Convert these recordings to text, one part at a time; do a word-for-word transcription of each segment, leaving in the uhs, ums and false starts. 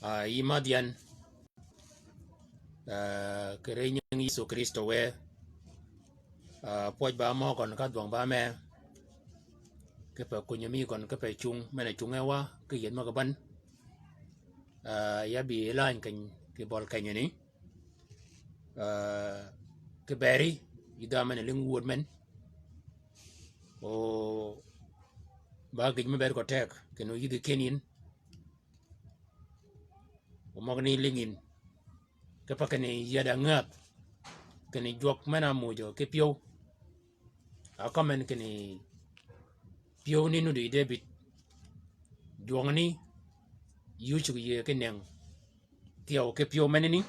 Ah, yi madh yan, ah, kì ri nying Yëso Krïstø wë, ah, pwøj ba mø gøn ka dhwøng ba me, kipe kunyi mi gøn kipe cung, men-a cunge wa, ki yeth møg-a bän. Ah, ya bï lany keny, kì bøl kenyani. Ah, kì beri, yi dha men-a lïng wud men. O, ba gïj me beri gø teg, kinni o yïdhi ken yin. O møgani lïng yin. Kipe kinni yada ngäth. Kinni jwøk men-a mujø ki pyëw. A kømmen kinni pyëw ni nuddi Debïd. Jwøngani, yucug yie ki nëng. Thyew ki pyëw menani.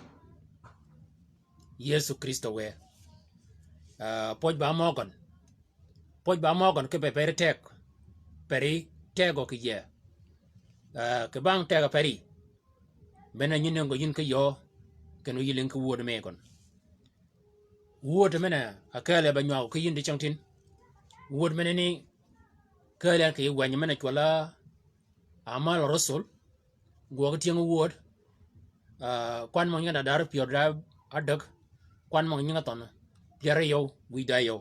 Yëso Krïstø wë. Ah, pwøj ba mø gøn. Pwøj ba mø gøn kipe peri teg. Peri tegø kì yie. Ah, kì bang tegø peri. Men-a nyi nënggø yin ki yöö. Kinni o yï lïng ki wud mi gøn. Wud men-a ákääl ya ba nywagø ki yïn dicängtïn. Wud menani kääl yan kì yij wänyi men-a cwøll-a Amal Rusul. Gwøg tyëng wud. Ah, kwan møg nyinge da dar pyär da ádäg. Kwan møg nyinge thøn. Pyär yöw, wïj da yöw.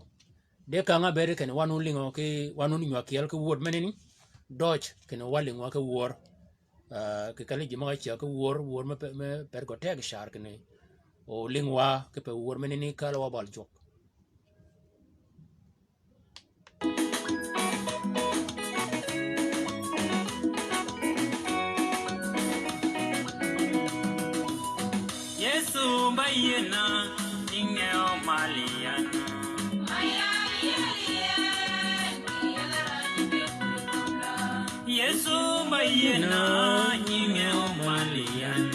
De kang-a beri kinni wan wun lïngø ki, wan wun nywag kyeel ki wud menani. Døj kinni wa lïngwa ki wur. Ah, kì kelli ji møg-a cyäg ki wur, wur me pe-, me per gø teg car kinni o lïngwa kipe wur menani kääl wa bøl jwøk. Yëso ba yiena, nyinge omal yan. Yëso ba yiena, nyinge omal yan.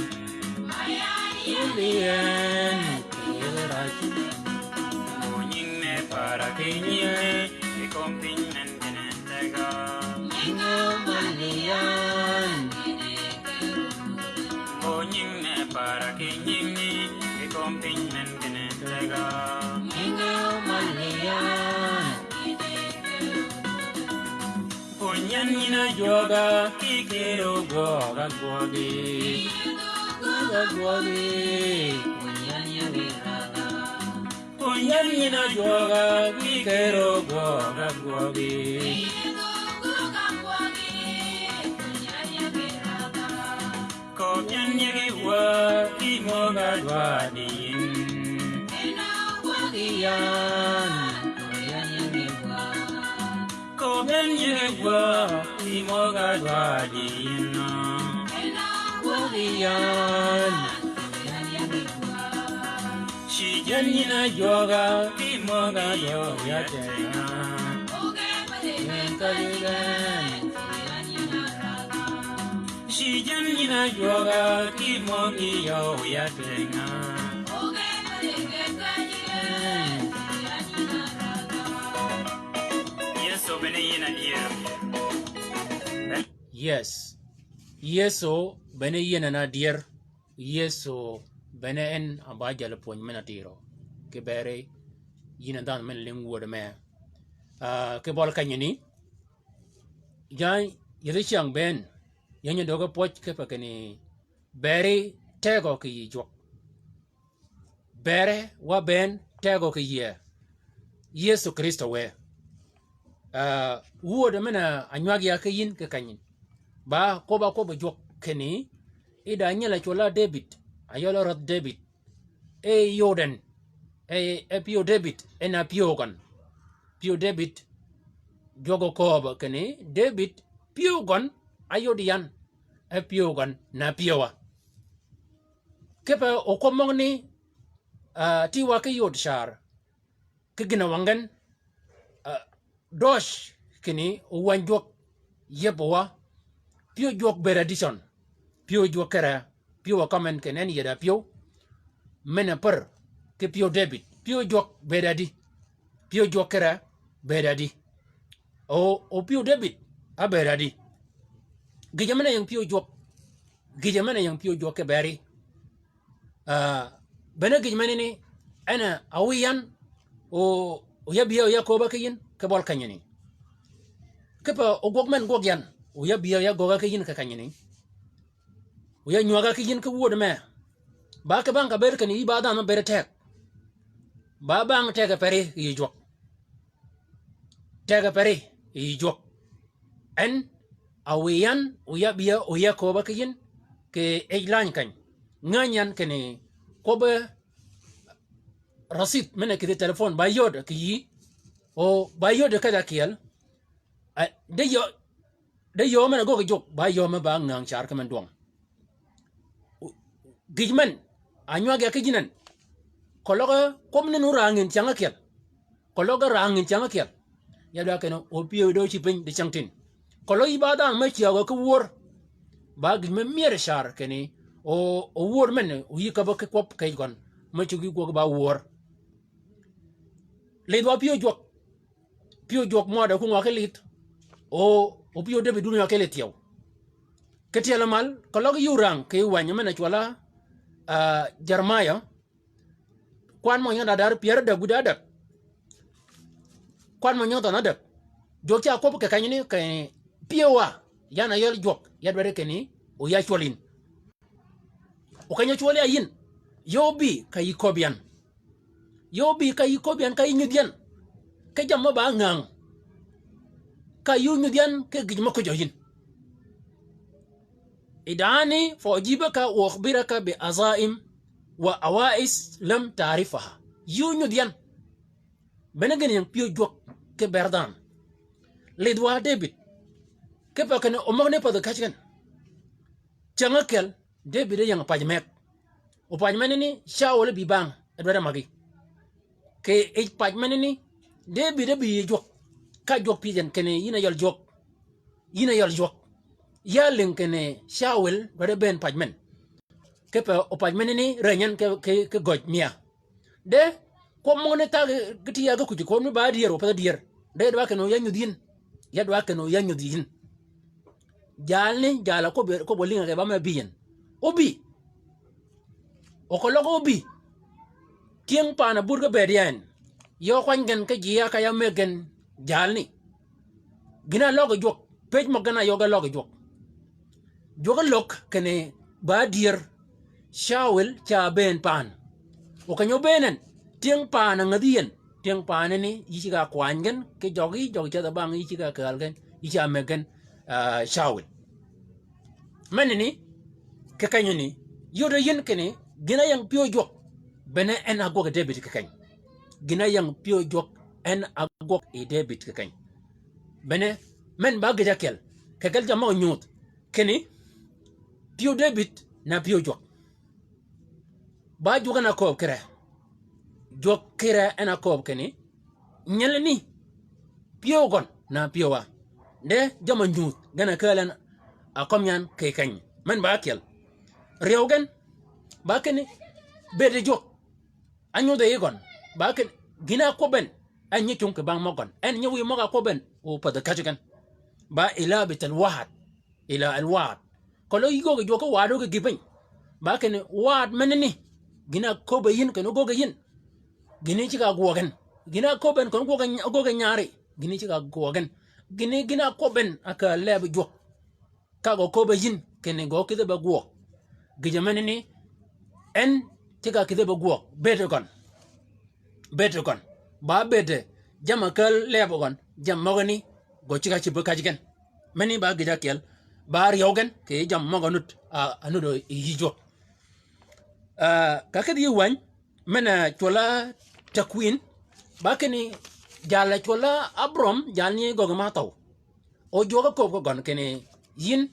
Mbo nying me para ki nyinge, ki kom piny men gene tega. Mbo nying me para ki nyinge, ki kom piny men gene tega. Pwöny yan nyinge jwøga, kì kero gwøg-a gwøgi. Gwøg-a gwøgi. Pwöny yan nyinge jwøga, kì kero gwøg-a gwøgi. Köbbi yan yï gï wa, kì møg-a dwaddi yïn. Gwøgi yan. Köbbi yan yï gï wa, kì møg-a dwaddi yïn. Gwøgi yan. Cïj yan nyinge jwøga, kì møg-a yøw ya tega. Cïj yan nyinge jwøga, kì møg-a yøw ya tega. Yëso bene yiena dyër. Yes. Yëso bene yiena dyër. Yëso bene en a ba jal pwöny men-a tïrø. Kì beri yïn a dhanhø men-a lïng wödø me. Ah, kì bøl kenyani. Ya, yïdhi cyäng bënn. Ya nyi döggi pwøj kipe kinni beri tegø kì yij jwøk. Beri wa bënn tegø kì yie. Yëso Krïstø wë. Ah, wödø men-a ánywag ya ki yïn kì kenyin. Ba kwøbb-a kwøbbi jwøk kinni, i da nyel-a cwøll-a Debïd, ayøl-a rädh Debïd. E yod en, e, e pyëw Debïd, en a pyëw gøn. Pyëw Debïd, jwøk okööbø kinni, Debïd, pyëw gøn, ayod yan, e pyëw gøn, na pyëw-a. Kipe okwøb møgani, ah, ti wa ki yod car. Ki gïn-a wang gen, ah, døj kinni owänyi jwøk yieb wa. Pyëw jwøk bëëd adi cøn. Pyëw jwøk kere, pyëw a kømmen kinni en yie da pyëw. Men-a pär, ki pyëw Debïd. Pyëw jwøk bëëd adi. Pyëw jwøk kere, bëëd adi. O, o pyëw Debïd, a bëëd adi. Gïjø men-a ying pyëw jwøk. Gïjø men-a ying pyëw jwøk kì beri. Ah, bene gïj menani, en a wïy yan, o, o ya bïa o ya kööba ki yïn, kì bøl kenyani. Kipe ogwøg men gwøg yan, o ya bïa o ya göga ki yïn kì kenyani. O ya nywäg-a ki yïn ki wöddi me. Ba ki bang ka bëëd kinni yï ba dhanhø me bëëd teg. Ba bang teg-a peri yi jwøk. Teg-a peri yi jwøk. En, a wiy yan, o ya bï ya, o ya kööbø ki yïn, kì yij lany keny. Ngäny yan kinni, kwøbbi rasid, men-a kïdhi telefon, ba yod ki yï, o ba yod kedh-a kyel, a, de yö, de yöö men-a göggi jwøk, ba yöö me ba ngäng car ki men dwøng. Gïj men, a nywag ya ki jinen. Keløg kwøb ni nu rang yïn cyäng ákyel. Keløg rang yïn cyäng ákyel. Ya dwa kinni, o pyëw dø ci piny di cyängtïn. Keløg yï ba dhanhø me cyägø ki wör. Ba gïj me myëri car kinni, o, o wör men, o yï käbø ki kwøb kì yij gøn. Me cuggi gwøg ba wör. Lidh wa pyëw jwøk. Pyëw jwøk mø de ku ngø ki lidh. O, o pyëw Debid dun yø ki lidh thyew. Ki tyel mal, keløg yï rang, kì wäny men-a cwøl-a, a, Jeremiah. Kwan mø nying da dar pyär ádäg wïdá ádäg. Kwan mø nying thøn ádäg. Jwøk ca kwøb kì keny ni kì pyëw wa, yan a yel jwøk, ya dwaddi kinni, o ya cwøl yïn. O keny-a cwøl ya yïn, ya óbï ka yï köbbi yan. Ya óbï ka yï köbbi yan, ka yï nyudhi yan. Ki jammì ba ngäng. Ka yï nyudhi yan, ki gïj mø kujø yïn. Id'ani fa ujibaka wa ukhbiraka bi azaim wa awa'is lam ta'rifha. Yï nyudhi yan. Bene gïn ying pyëw jwøk ki ber dhanhø. Lidh wa Debid. Kipe kinni omøgani pädhi käj gen. Cyäng ákyel, Debid e ying pac meg. O pac menani Cawul bï bang, e dwaddi magi. Kì yij pac menani, Debid e bï yi jwøk. Ka jwøk pyëj en kinni yïn a yøl jwøk. Yïn a yøl jwøk. Ya lïng kinni Cawul dwaddi bëën pac men. Kipe o pac menani rëny en ki, ki, ki gøj mia. De, kwøb møgani thag ki tï ya ki kuci kwøb ni ba dyër, o path dyër. De, dwa kinni ya nyudhi yïn. Ya dwa kinni ya nyudhi yïn. Jalni, jal-a kwøb, kwøb wa lïng-a kì ba me bï yïn. Óbï. O keløg óbï. Tyëng pan-a bur ki bëëd ya en. Yø kwany gen ki ji-a ka ya mëggi gen jalni. Gïn-a løggi jwøk, pëj møg gen a yø ge løggi jwøk. Jwøk e løg kinni ba dyër, Cawul ca bëën pan. O keny-a óbëën en, tyëng pan a ngädhi yïn, tyëng pan ni, yï ceg-a kwany gen, ki jøggi, jøggi ceth-a bang, yï ceg-a kääl gen, yï ca mëggi gen, ah, Cawul. Menani, kì keny-a ni, yod yïn kinni, gïn-a ying pyëw jwøk, bene en a gwøg Debid kì keny. Gïn-a ying pyëw jwøk, en a gwøg yi Debid kì keny. Bene, men ba gïj ákyel, kì kel jammì møg-a nyudh, kinni, pyëw Debid, na pyëw jwøk. Ba jwøk en a kööb kire. Jwøk kire en a kööb kinni, nyelani, pyëw gøn, na pyëw wa. De, jammì nyudh, gen a kääl en, a kømmi yan kì keny. Men ba ákyel. Ryew gen, ba kinni, bëëd jwøk. Ányudh e yï gøn. Ba kinni, gïn-a kwøb en. En nyi cung kì bang møg gøn. En nyi wiy møg-a kwøb en. O pädhi käj gen. Ba ila bit al wahad. Ila al wahad. Keløg yï göggi jwøk ki wahad óggi gï piny. Ba kinni wahad menani. Gïn-a köbbi yïn kinni ógöggi yïn. Gïn-a ceg-a gwøg gen. Gïn-a köbbi en kinni ógöggi, ógöggi nyari. Gïn-a ceg-a gwøg gen. Gïn-a, gïn-a kwøb en a kääl leeb jwøk. Ka gø köbbi yïn, kinni gø kïdhi be gwøg. Gïjø menani, en ceg-a kïdhi be gwøg. Bëëd gøn. Bëëd gøn. Ba bëëd, jamm-a kääl leeb gøn, jammì møgani, gø ceg-a cïb käj gen. Meni ba gïj ákyel, ba ryew gen, kì jammì møg-a nud, a, a nud yï jwøk. Ah, ka kedhi yï wäny, men-a cwøll-a Takwin, ba kinni jal-a cwøll-a Abram, jalni göggi ma thøw. O jwøk-a kööb ki gøn kinni yïn,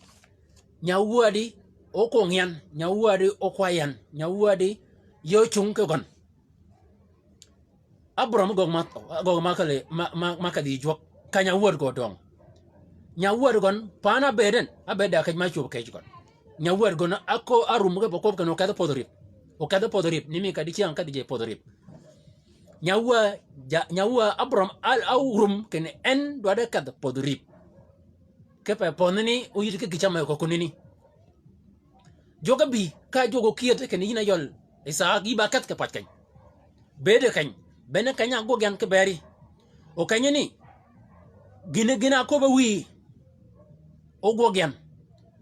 nya wädi, o kwøng yan, nya wädi, o kway yan, nya wädi, yø cung ki gøn. Abram göggi ma, göggi ma kali, ma, ma, ma kali jwøk, ka nya wäd gø døng. Nya wäd gøn, pan-a ábëëd en, ábëëd da kej ma cwöb kej gøn. Nya wäd gøn, a köö, a rum ki pa kwøb kinni o kedhi pödhi rïp. O kedhi pödhi rïp, ni mi ka dicyäng kedhi je pödhi rïp. Nya wä, ja, nya wä Abram al, a rum kinni en dwaddi kedh pödhi rïp. Kipe pödhani, o yïddi ki gï cam-a kökuni ni. Jwøk-a bï, ka jwøk-a ókyëdhi kinni yïn a yøl, Isaak yï ba kedh kì pac keny. Bëëd keny, bene keny-a ágwøg yan ki beri. O kenyi ni, gïn-a, gïn-a áköbbi wïyi, ógwøg yan.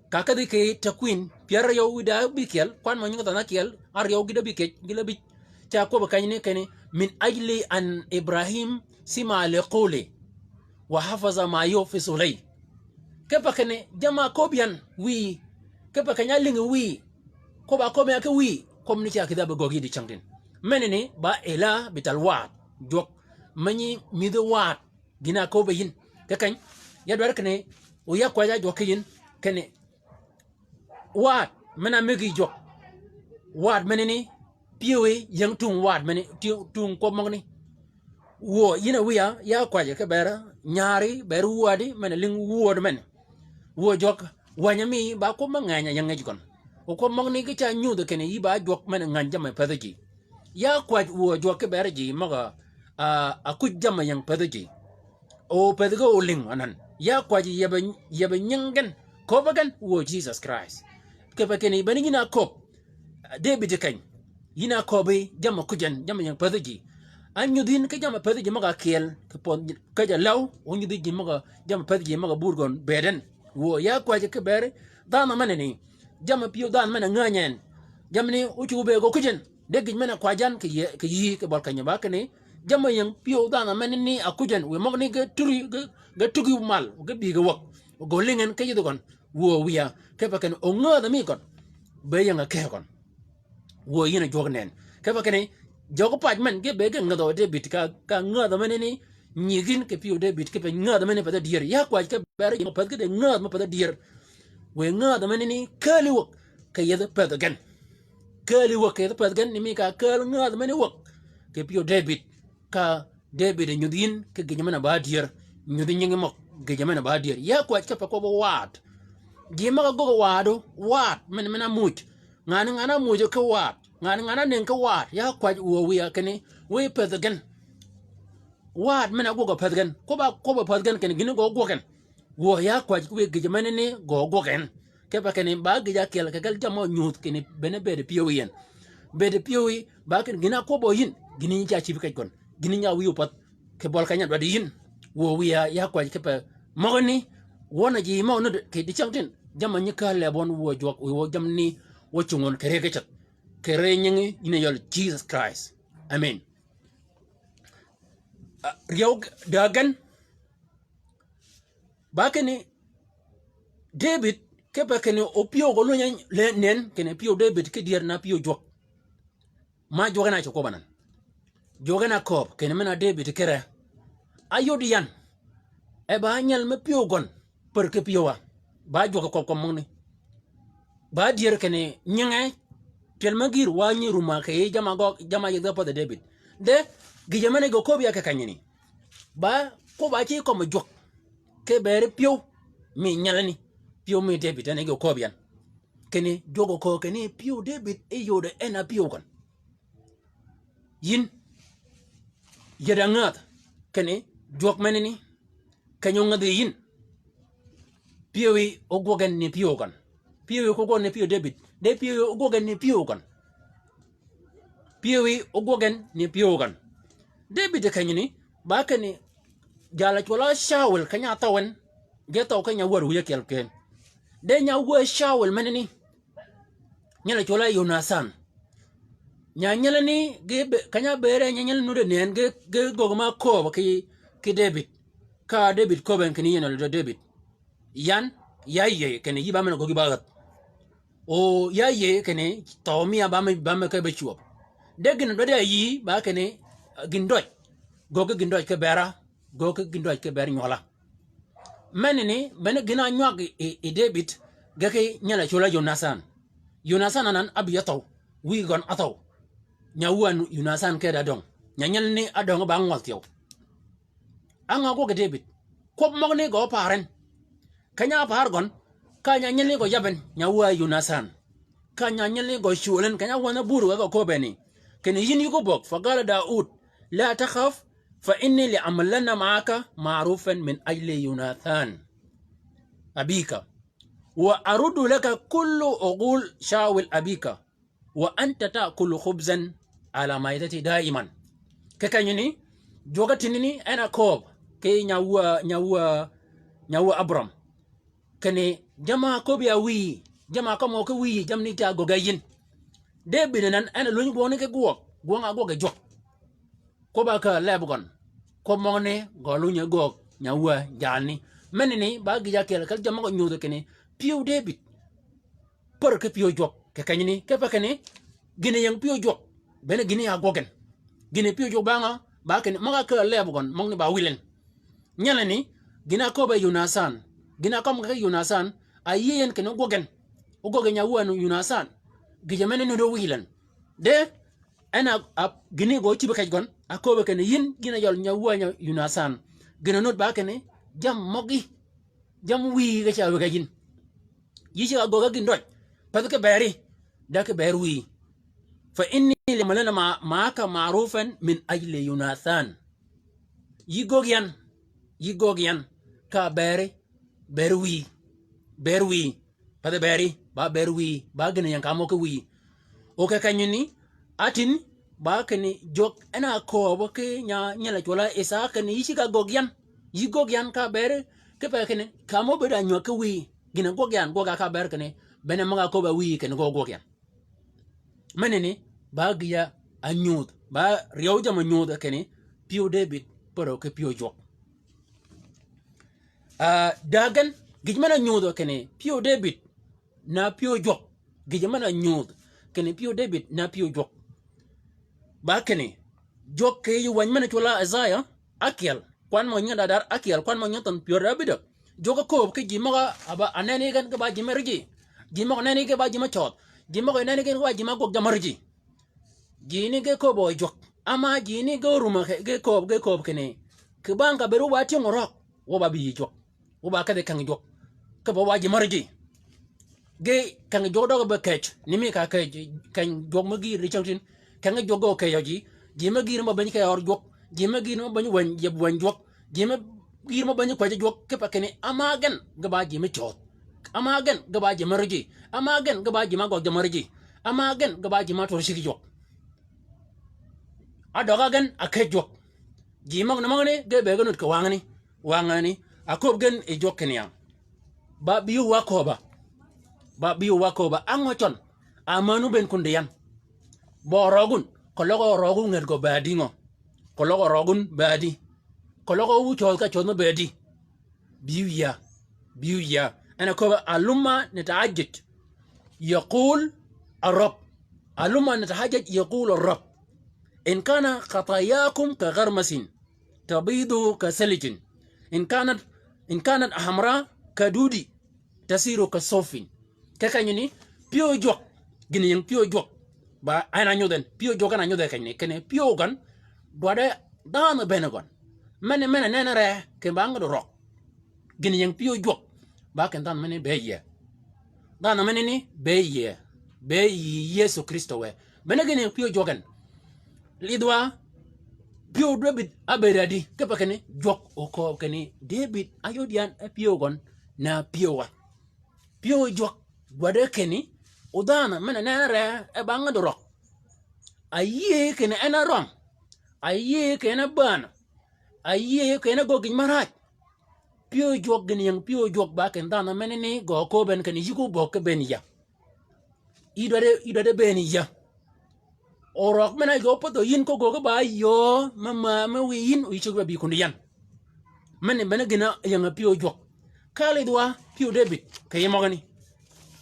Ka kedhi kì Takwin, Yar áryew wïdá ábïkyel, kwan mø nying dhanhø ákyel, áryew gïdá bïkyej, gïdá bïj. Ca kwøbb kenyni kinni, min ajli an Ibrahim sima li qawli, wa hafaza ma yufisu ley. Kipe kinni, jamm-a áköbbi yan wïyi, kipe kinni álïngi wïyi, kwøbb-a áköbbi yan ki wïyi, kwøbbani ca kïdhi a be göggi yi dicängtïn. Menani ba ilah bital waad, jwøk, me nyi mïdhi waad, gïn-a áköbbi yïn. Kì keny, ya dwarri kinni, o ya kwäjji ájwøk ki yïn, kinni, waad, men-a ámëggi jwøk. Waad menani, pyëwí, ying tung waad meni, ti-, tung kwøb møgani. Wuö, yïn a wiya, ya kwäjji ki beri, nyari, beri wuädi, men-a lïng wuöd men. Wuö jwøk, wänyi mi, ba kwøb me ngeny a ying ngej gøn. O kwøb møgani ki ca nyudhi kinni, yï ba jwøk men-a ngäny jamm-a pädhi ji. Ya kwäjji wuö jwøk ki beri ji, møg-a, a, a kuj jamm-a ying pädhi ji. O pädhi ge o lïng anan. Ya kwäjji yebbi, yebbi nying gen. Köbbi gen wuö Jesus Christ. Kipe kinni bene yïn a köbbi. David keny. Yïn a köbbi jamm-a kuj en, jamm-a ying pädhi ji. Ányudh yïn ki jamm-a pädhi ji møg-a kyel, ki pödh käjj-a läw, onyudhi ji møg-a jamm-a pädhi ji møg-a bur gøn bëëd en. Wuö ya kwäjji ki beri, dhanhø menani. Jamm-a pyëw dhanhø men-a ngänyi en. Jammani ócuggi be gø kuj en. De gïj men-a kwäjji yan kì yï, kì yï, kì bøli kenyi ba kinni, jamm-a ying pyëw dhanhø menani a kuj en, wiy møgani ge turi, ge, ge tugi mal, ge bï ge wäg, o gø lïng en ki yïdhi gøn, wuö wiya, kipe kinni o ngädhø mi gøn, be ying a ke gøn. Wuö yïn a jwøk nënnì. Kipe kinni, jøgi pac men, ge be ge ngädhø David ka, ka ngädhø menani, nyig yïn kì pyëw David, kipe ngädhø menani pädhi dyër. Ya kwäjji ki beri ji mø pädhi ki de ngädhø mø pädhi dyër. Wiy ngädhø menani, kääli wäg, kì yethi pädhi gen. Kääli wäg kì yethi pädhi gen ni mi ka kääl ngädhø meni wäg. Kì pyëw David. Ka David nyudhi yïn ki gïjø men-a ba dyër. Nyudhi nyingi møg gïjø men-a ba dyër. Ya kwäjji kipe kwøbbi waad. Ji møg-a göggi waadu, waad, men, men-a ámuuj. Ngan-a, ngan-a ámuuj ki waad. Ngan-a, ngan-a ánëng ki waad. Ya kwäjji wuö wiya kinni, wiy pädhi gen. Waad men-a ágwøg a pädhi gen. Kwøbb-a, kwøbbi pädhi gen kinni gïn gø gwøg en. Wuö ya kwäjji ki wiy gïjø menani gø gwøg en. Kipe kinni ba gïj-a ákyel kì gøl jamm-a nyudh kinni bene bëëd pyëwí yïn. Bëëd pyëwí, ba kinni gïn-a ákwøbbø yïn, gïn-a nyi ca cïb kej gøn. Gïn-a nyi a wiy ópädh, kì bøli keny-a dwaddi yïn. Wuö wiya ya kwäjji kipe møgani, wøn-a ji mø nuti kì dicängtïn. Jamm-a nyi kääl leb wøn wuö jwøk, wiy wø jammani, wø cungi wøn kì rëëg ki ceth. Kì rëëg nyingi, yïn a yøl Jesus Christ. Amen. A, ryew däg gen, ba kinni David, kipe kinni o pyëw gø lunyi le nënn, kinni pyëw David ki dyër na pyëw jwøk. Ma jwøk en a cø kwøbb anan. Jwøk en a kööb, kinni men-a David kire. Áyod yan. E ba nyel me pyëw gøn, pär ki pyëw a. Ba jwøk kööb kwøb møgani. Ba dyër kinni nyinge, tyel me gïr wa nyi rum-a kì yij jamm-a gø, jamm-a yidh ge pädhi David. De, gïjø men-a gø kööb ya kì kenyani. Ba, kwøbb-a cï kømmi jwøk. Ki beri pyëw, mi nyelani. Pyëw mi David, en e gø kööb yan. Kinni, jwøk o kööb kinni pyëw David, e yode en a pyëw gøn. Yïn. Yïddi ngädh. Kinni, jwøk menani. Keny-a óngädhi yïn. Pyëwí ógwøg en ni pyëw gøn. Pyëwí ógwøg en ni pyëw David. De pyëwí ógwøg en ni pyëw gøn. Pyëwí ógwøg en ni pyëw gøn. David kenyani, ba kinni, jal-a cwøll-a Cawul, keny-a áthøw en, ge thøw ki nyawäär wïj ákyel ken. De nyawäär Cawul menani, nyel-a cwøll-a Yonathan. Nya nyelani ge be-, keny-a ábëëd e nya nyelani nuti nënn ge, ge göggi ma kööb ki, ki David. Ka David kööb en kinni yïn a lod David. Yan, ya yïëy kinni yï ba men-a göggi ba ädh. O ya yïëy kinni thøw mi a ba me, ba me ke be cwöb. De gïn dwaddi a yïí ba kinni, gïn døj. Göggi gïn døj ki bera, göggi gïn døj ki ber nywøla. Menani, bene gïn-a ánywag yi, yi, yi David, ge ki nyel-a cwøll-a Yonathan. Yonathan anan ábï áthøw, wïj gøn áthøw. Nyawäär Yonathan kede ádöng. Nya nyelani ádöng ba ngwøl thyew. Á ngø ágwøg yi David? Kwøb møgani gø paar en. Keny-a ápaar gøn, ka nya nyelani gø yab en, nyawäär Yonathan. Ka nya nyelani gø cwöl en, keny-a áwänhi bur wë gø kööb en ni. Kinni yïn yï gø bögg, fa qala Daud, la takhaf, fa inni la a'malanna ma'aka ma'rufan min ajli Yonathan abika. Wa aruddu laka kulla uqul Shawul abika. Wa anta ta'kulu khubzan ala ma'idati da'iman. Kì kenyani, jwøk-a tïnani, en a kööb, ki nyawäär, nyawäär, nyawäär Abram. Kinni, jamm-a köbbi ya wïyi, Jamm-a kømmi ki wïyi, jammì ni ca göggi yïn. Debïd anan, en a lunyi gwøgni ki gwøg, gwøng-a ágwøg yi jwøk. Kwøbb-a ákääl leb gøn. Kwøb møgani gø lunyi göög nya wä jalni. Menani ba gïj-a ákyel, kal jammì møg-a nyudhi kinni pyëw Debïd pär ki pyëw jwøk. Kì kenyani, kipe kinni gïn-a ying pyëw jwøk, bene gïn-a ya gwøg gen. Gïn-a pyëw jwøk ba ngø? Ba kinni møg-a ákääl leb gøn, møgani ba wïl en. Nyalani, gïn-a áköbbe Yonathan. Gïn-a kømmi ki Yonathan, a yïëy en kinni ógwøg gen. Ógwøg gen nya wänhø Yonathan. Gïjø men-a nudd-a wïl en. De, en a, a, gïni gø cïb kej gøn, a köbbe kinni yïn gïn-a yøl nya wänhø Yonathan. Gïn-a nudd ba kinni, jammì møgí, jammì wïyi ge ca wïg-a yïn. Yï ceg-a göggi gïn døj, path ki beri, da ki ber wïyi. Fa inni la amala ma-, ma'aka ma'rufan min ajli Yonathan. Yï göggi yan, yï göggi yan, ka beri, ber wïyi, ber wïyi, path beri, ba ber wïyi, ba gïn-a ying ka mø ki wïyi. O kì kenyani, átïn, ba kinni jwøk en a kööbø ki nya nyel-a cwøll-a Isaak kinni yï ceg-a göggi yan, yï göggi yan ka beri, kipe kinni, ka mø bëëd-a nywäg ki wïyi, gïn-a gwøg yan, gwøg-a ka ber kinni, bene møg-a köbbe wïyi kinni gø gwøg yan. Menani, ba gïj-a ányudh, ba ryeew jamm-a nyudh kinni, pyëw Debïd, pär-a ki pyëw jwøk. Ah, da gen, gïj men-a nyudh kinni, pyëw Debïd, na pyëw jwøk. Gïj men-a nyudh kinni, pyëw Debïd, na pyëw jwøk. Ba kinni, jwøk kì yij wäny men-a cwøll-a Isaiah, ákyel, kwan mø nying-a dar-dar ákyel, kwan mø nying-a thøn pyär ábïdø. Jwøk ákööb ki ji møg-a ba, a nenni gen ge ba ji me rijji. Ji møg-a nenni ge ba ji me cøødh. Ji møg-a nenni gen ge ba ji me ágwøg jammì rijji. Ji ni ge kööb-a jwøk. Ama ji ni ge rum-a ge kööb, ge kööb kinni, kì bang ka bëëd wø ba tyëng orøøg, wø ba bï yi jwøk. Wø ba kedhi keng jwøk. Kipe wa ji mø rijji. Ge keng jwøk døg be kej, ni mi ka kej, keng jwøk me gïïr di cängtïn. Keng jwøk ge okejø ji, ji me gïïr me beny keyø jwøk, ji me gïïr me beny wäny, yeb wäny jwøk, ji me gïïr me beny kwäjji jwøk, kipe kinni, ama gen ge ba ji me cöödh. Ama gen ge ba ji me rijji. Ama gen ge ba ji me ágwøg jammì rijji. Ama gen ge ba ji me átwør cïg jwøk. Ádøg-a gen a kej jwøk. Ji møgani møgani, ge bëëd ge nud kì wangani. Wangani, a kööb gen yi jwøk kinni ya, ba bï wa kööbø. Ba bï wa kööbø. Á ngø cøn? A mänwu bënn kun di yan. Bø røgø wun, keløg røgø wun ngäd gø badi ngø? Keløg røgø wun badi. Keløg wu cöödh ka cöödh me badi. Bï wïya, bï wïya. En a kööbø, هلم نتحاجج يقول الرب. هلم نتحاجج يقول الرب. إن كان خطاياكم كغرمس تبيض كثلج، إن كانت، إن كانت حمراء كالدود تصير كالصوف. Kì kenyani, pyëw jwøk, gïn-a ying pyëw jwøk. Ba en a nyudh en, pyëw jwøk en a nyudh e kenyani, kinni pyëw gøn, dwaddi dhanhø bënn gøn. Men, men-a nenni re, kì ba ngäd orøg. Gïn-a ying pyëw jwøk, ba kinni dhanhø menani be yie. Dhanhø menani be yie, be yie Yëso Krïstø wë. Bene gïn-a ying pyëw jwøk en. Lidh wa, pyëw Debïd ábëëd adi, kipe kinni, jwøk okööb kinni, Debïd áyod yan e pyëw gøn, na pyëw wa. Pyëw jwøk, dwaddi kinni, o dhanhø men-a nenni re, e ba ngäd orøg. Ayïëy kinni en a røm. Ayïëy kinni en a bänhø. Ayïëy kinni en a göggi gïn märaj. Pyëw jwøk, gïn-a ying pyëw jwøk ba kinni dhanhø menani gø kööb en kinni yï ko böggi bënn ya. Yï dwaddi, yï dwaddi bënn ya. Orøg men-a yöö pädhø yïn ko göggi ba yöö, me, me, me wiy yïn, o yï ceg ba bï kun di yan. Meni, meni gïn-a ying pyëw jwøk. Ka lidh wa pyëw Debïd, kì yij møgani.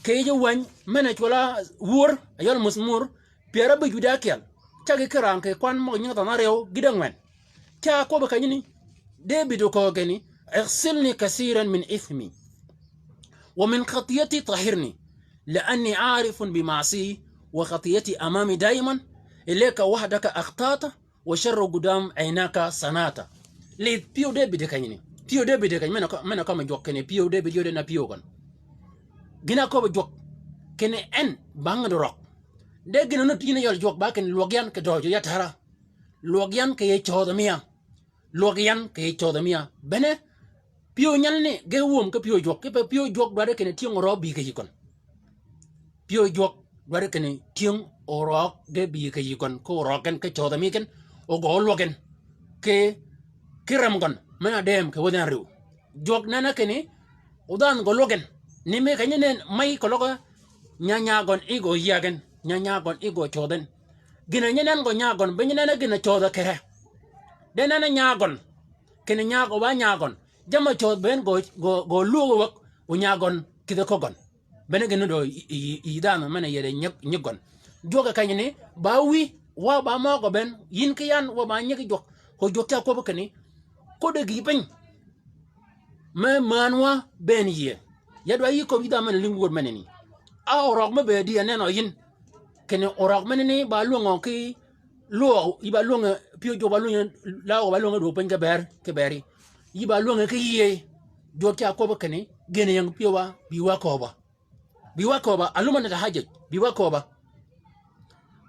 Kì yij wäny men-a cwøll-a Wör, a yøl møs Wör, pyär ábïj wïdá ákyel. Caggi ki rang kì kwan møg-a nyingi thøn áryew gïd ángwen. Ca kwøbbi kenyani, Debïd oköög kinni, اغسلني كثيرا من إثمي ومن خطيتي طهرني، لأني عارف بمعصيتي وخطيتي أمامي دائما، إليك وحدك أخطأت وشر قدام عيناك صنعت. Lidh pyëw Debïd kenyani. Pyëw Debïd keny, men-a kø-, men-a kømmi jwøk kinni pyëw Debïd yod en a pyëw gøn. Gïn-a köbbi jwøk kinni en ba ngäd orøg. De gïn-a nud yïn a yøl jwøk ba kinni lwøg yan kì døøj ya tara. Lwøg yan kì yij cöödh mi ya. Lwøg yan kì yij cöödh mi ya. Bene pyëw nyalani ge wöm ki pyëw jwøk, kipe pyëw jwøk dwaddi kinni tyëng orøøg bï kì yï gøn. Pyëw jwøk dwaddi kinni tyëng orøøg ge bï kì yï gøn, ki orøøg gen, ki cöödh mi gen, o gø lwøg gen, ki, ki rem gøn, men-a dëëm kì wäthi árïw. Jwøk nenni kinni, o dhanhø gø lwøg gen, ni mi kenyi nen mey keløg Nya nyagøn i gø yäg en, nya nyagøn i gø cödh en. Gïn-a nyi nen gø nyagøn, be nyi nen-a gïn-a cödh-a kere. De nen-a nyagøn, kinni nyagø ba nyagøn. Jamm-a cödh be en gø, gø, gø lwöög wäg, o nyagøn kïdhi köggøn. Bene gïn nuti yi, yi, yi dhanhø men-a yede nyig, nyig gøn. Jwøk-a kenyi ni, ba wïy, wa ba møgø be en, yïn ki yan, wa ba nyigi jwøk. Ko jwøk ca kwøbbi kinni, koddi gïï piny. Me mänwa be en yie. Ya dwa yï köbbi yï dhanhø men-a lïngi wöd menani. A orøg me bëëdi a nenø yïn. Kinni orøg menani ba lwöngø ki lwøøg, yï ba lwöngø pyëw jwøk ba lwöngø, lawø ba lwöngø dwøg piny ki bër, ki bëri. Yï ba lwöngø ki yie. Jwøk ca kwøbbi kinni, gïn-a ying pyëwa, bï wa köbba. Bï wa köbba, alum-a nita hajjaj, bï wa köbba.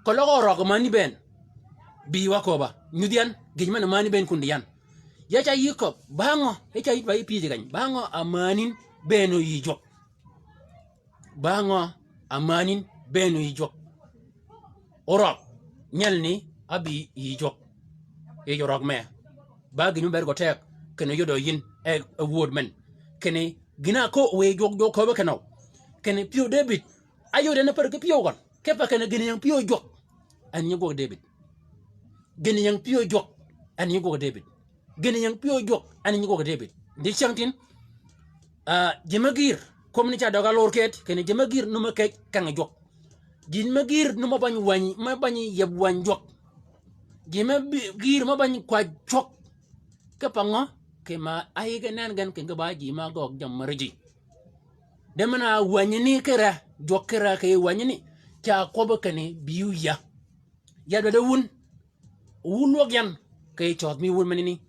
Keløg orøg männi be en, bï wa köbba. Nyudhi yan, gïj men-a männi be en kundi yan. Ya ca yï köbbi, ba ngø, ya ca yï ba yï pyëj keny, ba ngø a männi be en yï jwøk. Ba ngø a männi be en yï jwøk. Orøg, nyelni, a bï yï jwøk. Yij orøg me. Ba gïn me bëëd gø teg, kinni yodø yïn, e, e wööd men. Kinni gïn-a köö wiy jwøk jwøk köbbe kinøw. Kinni pyëw Debïd, a yodø en a pär ki pyëw gøn. Kipe kinni gïn-a ying pyëw jwøk. En nyi gwøg Debïd. Gïn-a ying pyëw jwøk. En nyi gwøg Debïd. Gïn-a ying pyëw jwøk. En nyi gwøg Debïd. Di cyängtïn. Ah, ji me gïïr. Kwøb ni ca døg-a lor ked. Kinni ji me gïïr nume kej keng jwøk. Ji me gïïr nume bany wäny, me bany yeb wäny jwøk. Ji me bi-, gïïr me bany kwäj cwøk. Kipe ngø, kì ma áyïge nen gen kì ge ba ji ma gøg jammì märiji. De men-a wänyi ni kì re, jwøk kì re kì wänyi ni, ca kwøbbi kinni bï wïya. Ya dwaddi wun, wu lwøg yan, kì cødh mi wun menani.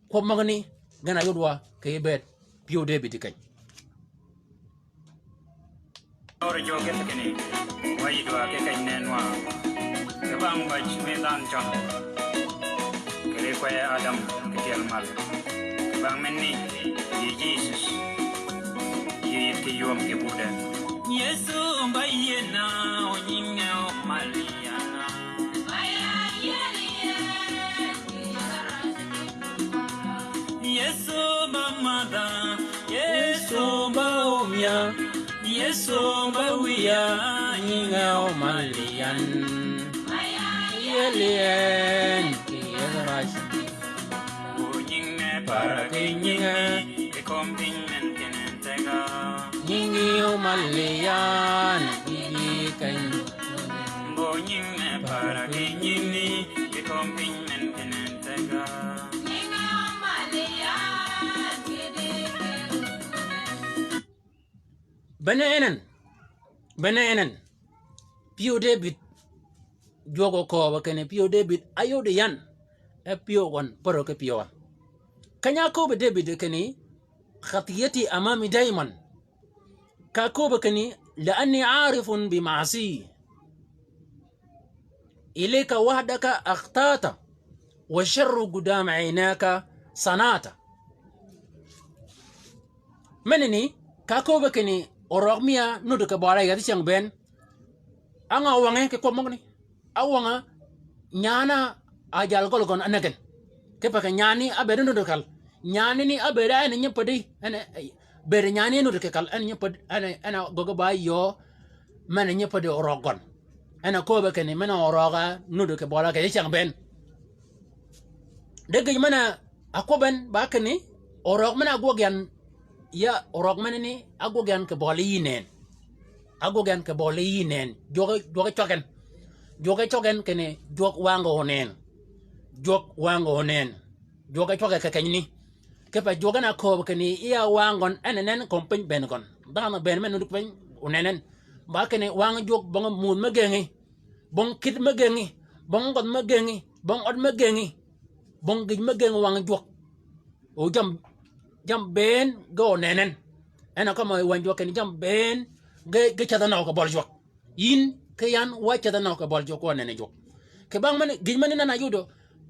Kwøb møgani, gen-a yodwa, kì bëëd, pyëw Debïd keny. Ör jwøk gïth kinni, wa yï dwa ki keny nenwa. Kì bang bäj mi dhanhø cøn. Kì ri kwey Adam ki tyel mal. Kì bang menni, yï Jisus. Yï yït ki ywöm ki budø. Yëso ba yïëna, o nyinge o mal yïana. Yëso ba madha, Yëso ba omia, Yëso ba wïya, nyinge o mal yïan. Yelien, ki yel rac. O nyinge para ki nyinge, ki kom piny men kenen tega. Nyingi o mal yïan, ki keny. Bo nyinge para ki nyingi, ki kom piny men kenen tega. Bene en en, bene en en. Pyëw Debïd, jwøk okööbø kinni pyëw Debïd, ayod yan, e pyëw gøn, pärø ki pyëwa. Keny-a áköbbi Debïd kinni, khatiyati amami daiman. Ka áköbbi kinni, li'anni arifun bi ma'asi. Ilayka wahdaka akhtata, wa sharru qudam aynaka sanata. Menani, ka áköbbi kinni, orøg mi-a nuti kì bøli yethi cyäng bënn. Á ngø wänge kì kwøb møgani. Á wänge nyan-a ájal gøl gøn ánäg gen. Kipe kì nyan-ni ábëëd nuti kal. Nyan-ni ábëëd en nyi päddi, en, bëëd nyan-ni nuti kì kal, en nyi päddi, en, en a gøggi ba yöö, men nyi päddi orøg gøn. En a köbbe kinni, men orøg-a nuti kì bøla kì cyäng bënn. De gïj men-a kwøb en ba kinni, orøg men-a ágwøg yan, ya orøg menani ágwøg yan kì bøli yï nënn. Ágwøg yan kì bøli yï nënn. Jwøk, jwøk cwag en. Jwøk cwag en kinni, jwøk wang onënn. Jwøk wang onënn. Jwøk cwag en kì kenyni. Kipe jwøk en a kööb kinni, ya wang gøn, en nënn kom piny bënn gøn. Dhanhø bënn men nuti piny, onënn en. Ba kinni, wang jwøk bong mudh me gëngi. Bong kït me gëngi, bong gødh me gëngi, bong ød me gëngi, bong gïj me gëngi wang jwøk. O jammì, jammì bënn ge onënn en. En a kømmi wang jwøk kinni jammì bënn ge, ge cädh nø kì bøl jwøk. Yïn ki yan wa cädh nø kì bøl jwøk, wa nënni jwøk. Kì bang men, gïj men nan-a yudø,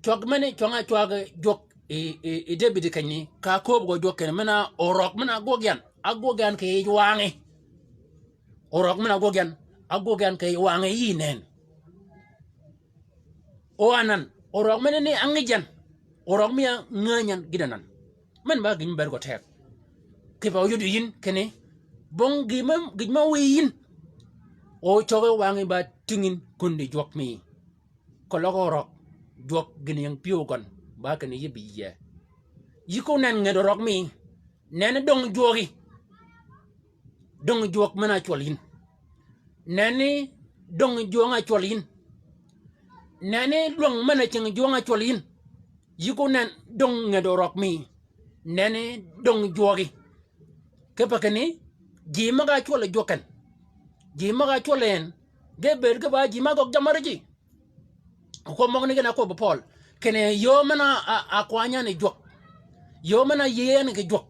cwag men, cwang-a cwag jwøk yi, yi, yi Debïd kenyni, ka kööb gø jwøk kinni men-a orøg men-a ágwøg yan, ágwøg yan kì yij wangi. Orøg men-a ágwøg yan, ágwøg yan kì yij wangi yï nënn. O anan, orøg menani á ngïj yan, orøg mi-a ngänyi yan gïn anan. Men ba gïn mi bëëd gø teg. Kipe oyud yïn kinni, bong gïj me, gïj me wiy yïn, O cøge wangí ba tïngin kundi jwøk mi. Keløg orøg, jwøk gïn ying pyëw gøn, ba kinni yï bï yie. Yï ko nen nget orøg mi, nenni döng jwøgi. Döng jwøk men-a cwøl yïn. Nenni döng jwøng-a cwøl yïn. Nenni dwøng men-a cing jwøng-a cwøl yïn. Yï ko nen döng nget orøg mi. Nenni döng jwøgi. Kipe kinni, ji møg-a cwøl jwøk ken. Ji møg-a cwøl en, ge bëëd ge ba ji møg-a gøg jammì árëji. Kwøb møgani gen a kwøb Pøøl. Kinni yöö men-a, a, a kwany yan yi jwøk. Yöö men-a yïëy yan kì jwøk.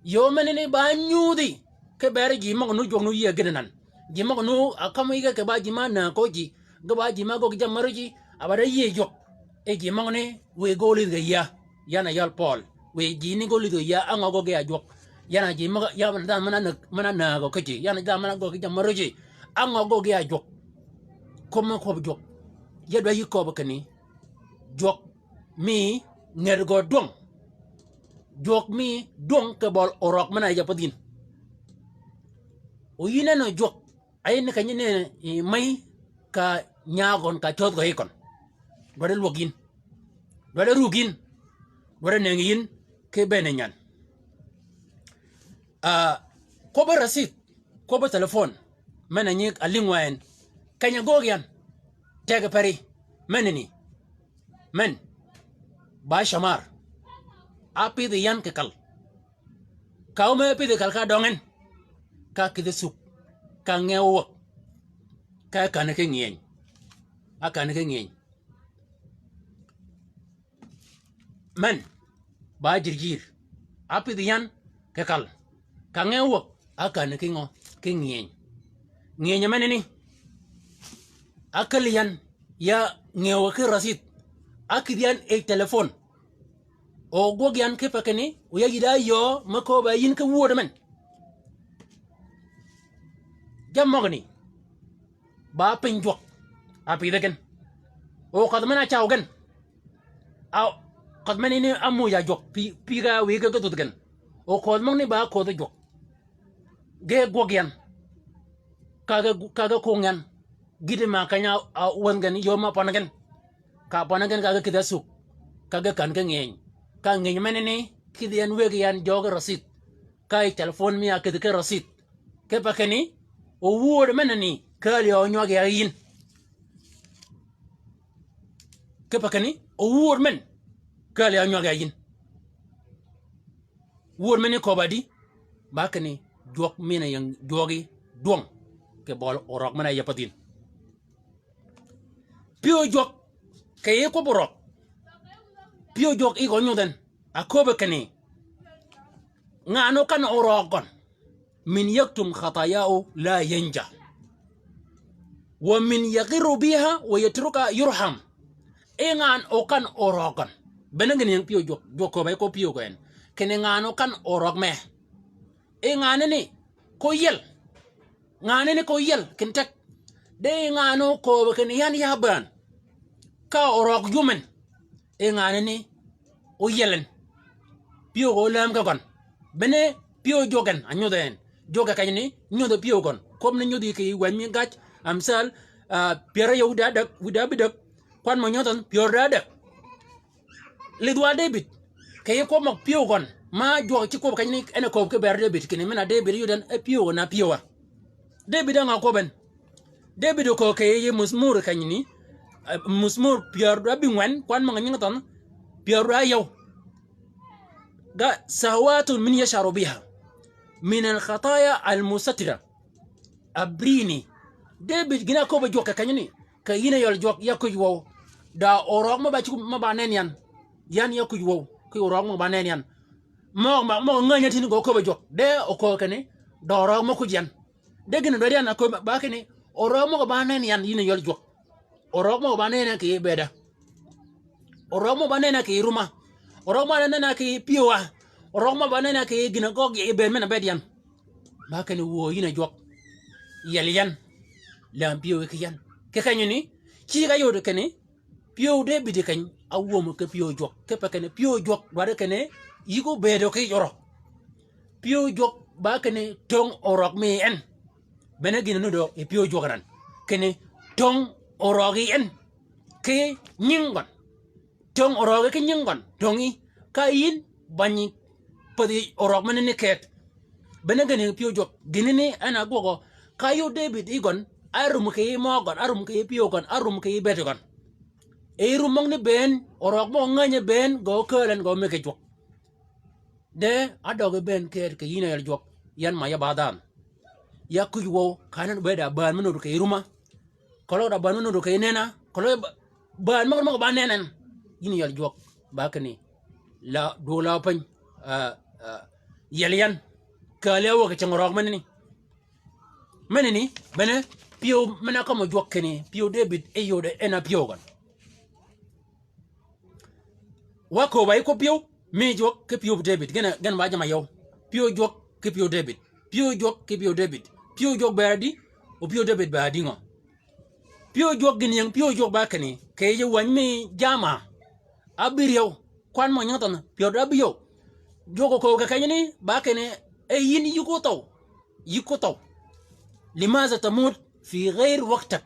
Yöö menani ba nyudhi. Ki beri ji møg-a nu jwøk nu yïëy gïn nan. Ji møg-a nu a kam yige kì ba ji mø-a näag ko ji. Ge ba ji mø-a gøg jammì árëji. A ba da yïëy jwøk. E ji møgani, wiy ge ólidh ge yïa. Yan a yal Pøøl. Wiy ji ni ge ólidh ge yïa, á ngø gø ge a jwøk. Yan a ji møg-a, yan a dhanhø men-a näag, men-a näag gø ki ji. Yan a dhanhø men-a gøg jammì árëji. Á ngø gø ge a jwøk. Kwøb men kwøb jwøk. Ya dwa yï köbbi kinni. Jwøk mi nget gø dwøng. Jwøk mi dwøng kì bøl orøg men-a yij a pädh yïn. O yïn en o jwøk, a yïn kenyi ni, i, mey ka nyaa gøn ka cödh gø yi køn. Dwaddi lwøg yïn. Dwaddi rug yïn. Dwaddi nëngi yïn ki bëëne nyan. Ah, kwøbbi rësïdh, kwøbbi telefon, men-a nyig a lïngwa en. Keny-a göög yan, teg peri, menani, men, ba cømar, á pïdhi yan kì kal. Ka óme pïdhi kal ka døng en, ka kïdhi cug, ka ngew wäg, ka känni ki ngieny, á känni ki ngieny. Men, ba jir jir. Á pïdhi yan kì kal. Ka ngew wäg, á känni ki ngø, ki ngieny. Ngieny menani. Á käl yan, ya ngew ki rësïdh. Á kïdhi yan yi telefon. O gwøg yan kipe kinni, o ya yï da yöö me kööb-a yïn ki wuöd men. Jammì møgani. Ba piny jwøk. A pïdhe gen. O kødh men-a caw gen. A kødh men ni ámuuj a jwøk. Pï, pï ga wïge ge dhudh gen. O köödh møgani ba köödhi jwøk. Ge gwøg yan. Ka ge, ka ge kung yan. Gïti ma keny-a, a, wänh gen, yöö ma pøn gen. Ka pøn gen ka ge kïdhi ácug. Ka ge kän ki ngieny. Ka ngieny menani, kïdhi yan wëggi yan jøøgi rësïdh. Ka yi telefon mi a kïdhi ki rësïdh. Kipe kinni, o wuöd menani, kääl ya ánywag ya yïn. Kipe kinni, o wuöd men, kääl ya ánywag ya yïn. Wuöd men ni köbb-a di, ba kinni, jwøk min-a ying jwøgi dwøng, kì bøl orøg men-a yij a pädh yïn. Pyëw jwøk, kì yij kwøbbi orøg. Pyëw jwøk yï gø nyudh en, a köbbi kinni. Ngan okan orøg gøn. Min yaktum khatayau la yanja. Wa min yaghirru biha wa yatruka yurham. E ngan okan orøg gøn. Bene gïn ying pyëw jwøk, jwøk köbb-a yij ko pyëw gøn. Kinni ngan okan orøg me. E ngan ni ko yiel. Ngan ni ko yiel, kin tek. De ngan okööb kinni yan ya bään. Ka orøg jwøm en. E ngan ni, o yiel en. Pyëw gø ólääm ki gøn. Bene pyëw jwøk en, a nyudh en. Jwøk e keny ni, nyudh pyëw gøn. Kwøb ni nyudh yi kì wänyi mi gaj, Amsal, ah, pyär áyøw wïdá däg, wïdá bïdäg. Kwan mø nyodh en, pyär da däg. Lidh wa Debïd, kì yij kwøb møg pyëw gøn, ma jwøk ci kwøb keny ni en a kööb ki ber Debïd, kinni men-a Debïd yud en, e pyëw gøn a pyëw a. Debïd á ngø kwøb en. Debïd oköög kì yij Muzmur keny ni, eh, Muzmur pyär da bïngwen, kwan møg nying thønh, pyär da yøw. Ga sahawatun min yash'aru biha. Min al-khataya al-mustatira. Abrini. Debïd gïn a köbbi jwøk kì keny ni. Kì yïn a yøl jwøk ya kuj wøw. Da orøg mø ba cugø mø ba nen yan. Yan ya kuj wøw. Kì orøg mø ba nen yan. Møg, møg, møg ngänyi tïn gø köbbi jwøk. De oköög kinni. Da orøg mø kuj yan. De gïn a dwaddi yan a köbbi ba kinni. Orøg mø ba nen yan yïn a yøl jwøk. Orøg mø ba nen yan kì bëëda. Orøg mø ba nen yan kì rumma. Orøg mø ba nen yan kì pyëwa. Orøg mø ba nen yan kì gïn a gøggi bëëd men-a bëëd yan. Ba kinni wuö yïn a jwøk. Yiel yan. Lääm pyëw ki yan. Kì keny ni, ci ga yod kinni, pyëw Debïd keny, a wuöm ki pyëw jwøk. Kipe kinni, pyëw jwøk, dwaddi kinni, yï ko bëëdø ki jorø. Pyëw jwøk, ba kinni, töng orøg mi en. Bene gïn nuddø yi pyëw jwøk ran. Kinni töng orøgi en ki nying gøn. Töng orøgi ki nying gøn. Töngi ka yïn bänyi pädhi orøg menani ket. Bene gïn yi pyëw jwøk. Gïnani en a gwøgø ka yud Debïd yi gøn. Árum kì yij møøg gøn, árum kì yij pyëw gøn, árum kì yij bëëd gøn. E rum møgani bënn, orøg møg-a ngänyi bënn, gø kääl en gø mëggi jwøk. De ádøgi bënn ket kì yïn a yal jwøk, yan ma ya ba dhanhø. Ya kuj wøw, ka nen bëëd a bään me nudd kì yij rumma. Keløg da bään me nudd kì yij nenna, keløg ba-, bään møg-a, møg-a ba nen en. Yïn yal jwøk, ba kinni. La, dwøg la piny, ah, ah, yel yan. Kääl ya wøw kì cing orøg menani. Menani, bene, pyëw men-a kømmi jwøk kinni, pyëw Debïd, e yode en a pyëw gøn. Wa kööb-a yi kwøb pyëw, mi jwøk ki pyëw Debïd, gen, gen ba jamm-a yøw. Pyëw jwøk ki pyëw Debïd. Pyëw jwøk ki pyëw Debïd. Pyëw jwøk bëëd adi, o pyëw Debïd bëëd adi ngø? Pyëw jwøk gïn ying, pyëw jwøk ba kinni, kì yij wäny mi jamm-a ábïryew, kwan mø nyingi thønh, pyär da ábïryew. Jwøk okööb kì kenyani, ba kinni, e yïn yï ko thøw. Yï ko thøw. Limaza tamut fi ghair waktak.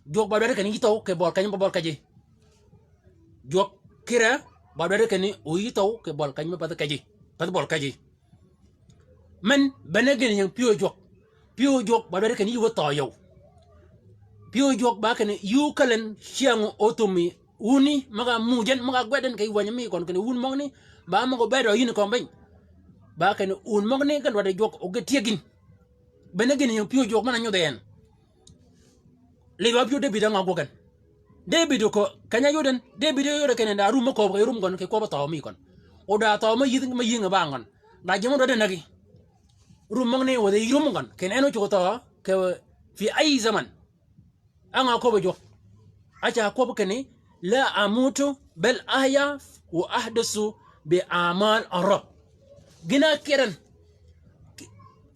Jwøk ba dwaddi kinni yï thøw kì bøli keny me pa bøli kej. Jwøk kire ba dwaddi kinni o yï thøw kì bøli keny me pathi kej. Pathi bøli kej. Men bene gïn ying pyëw jwøk. Pyëw jwøk ba dwaddi kinni yï wä thøø yøw. Pyëw jwøk ba kinni yï ókäl en cyäng othumi wuni møg-a muuj en møg-a gwed en kì yij wänyi mi gøn kinni wun møgani ba møg-a bëëd yïn kömi piny. Ba kinni wun møgani gen dwaddi jwøk o ge tyëggi yïn. Bene gïn ying pyëw jwøk men-a nyudhi en. Lidh wa pyëw Debïd á ngø gwøg en. Debïd okööb, keny-a yod en, Debïd yode kinni da rum me kööb kì yij rum gøn, kì kwøb-a thøø mi gøn. O da thøø me yïth, me yïngi ba gøn. Da ji mø dwaddi nägi. Rum møgani wädhi yï rum gøn. Kinni en ocuggi thøø, kì fi ay zaman. Á ngø köbbi jwøk. Áca kwøb kinni, la amutu bel ahya wa ahdisu bi amal Rab. Gïn-a ákyër en.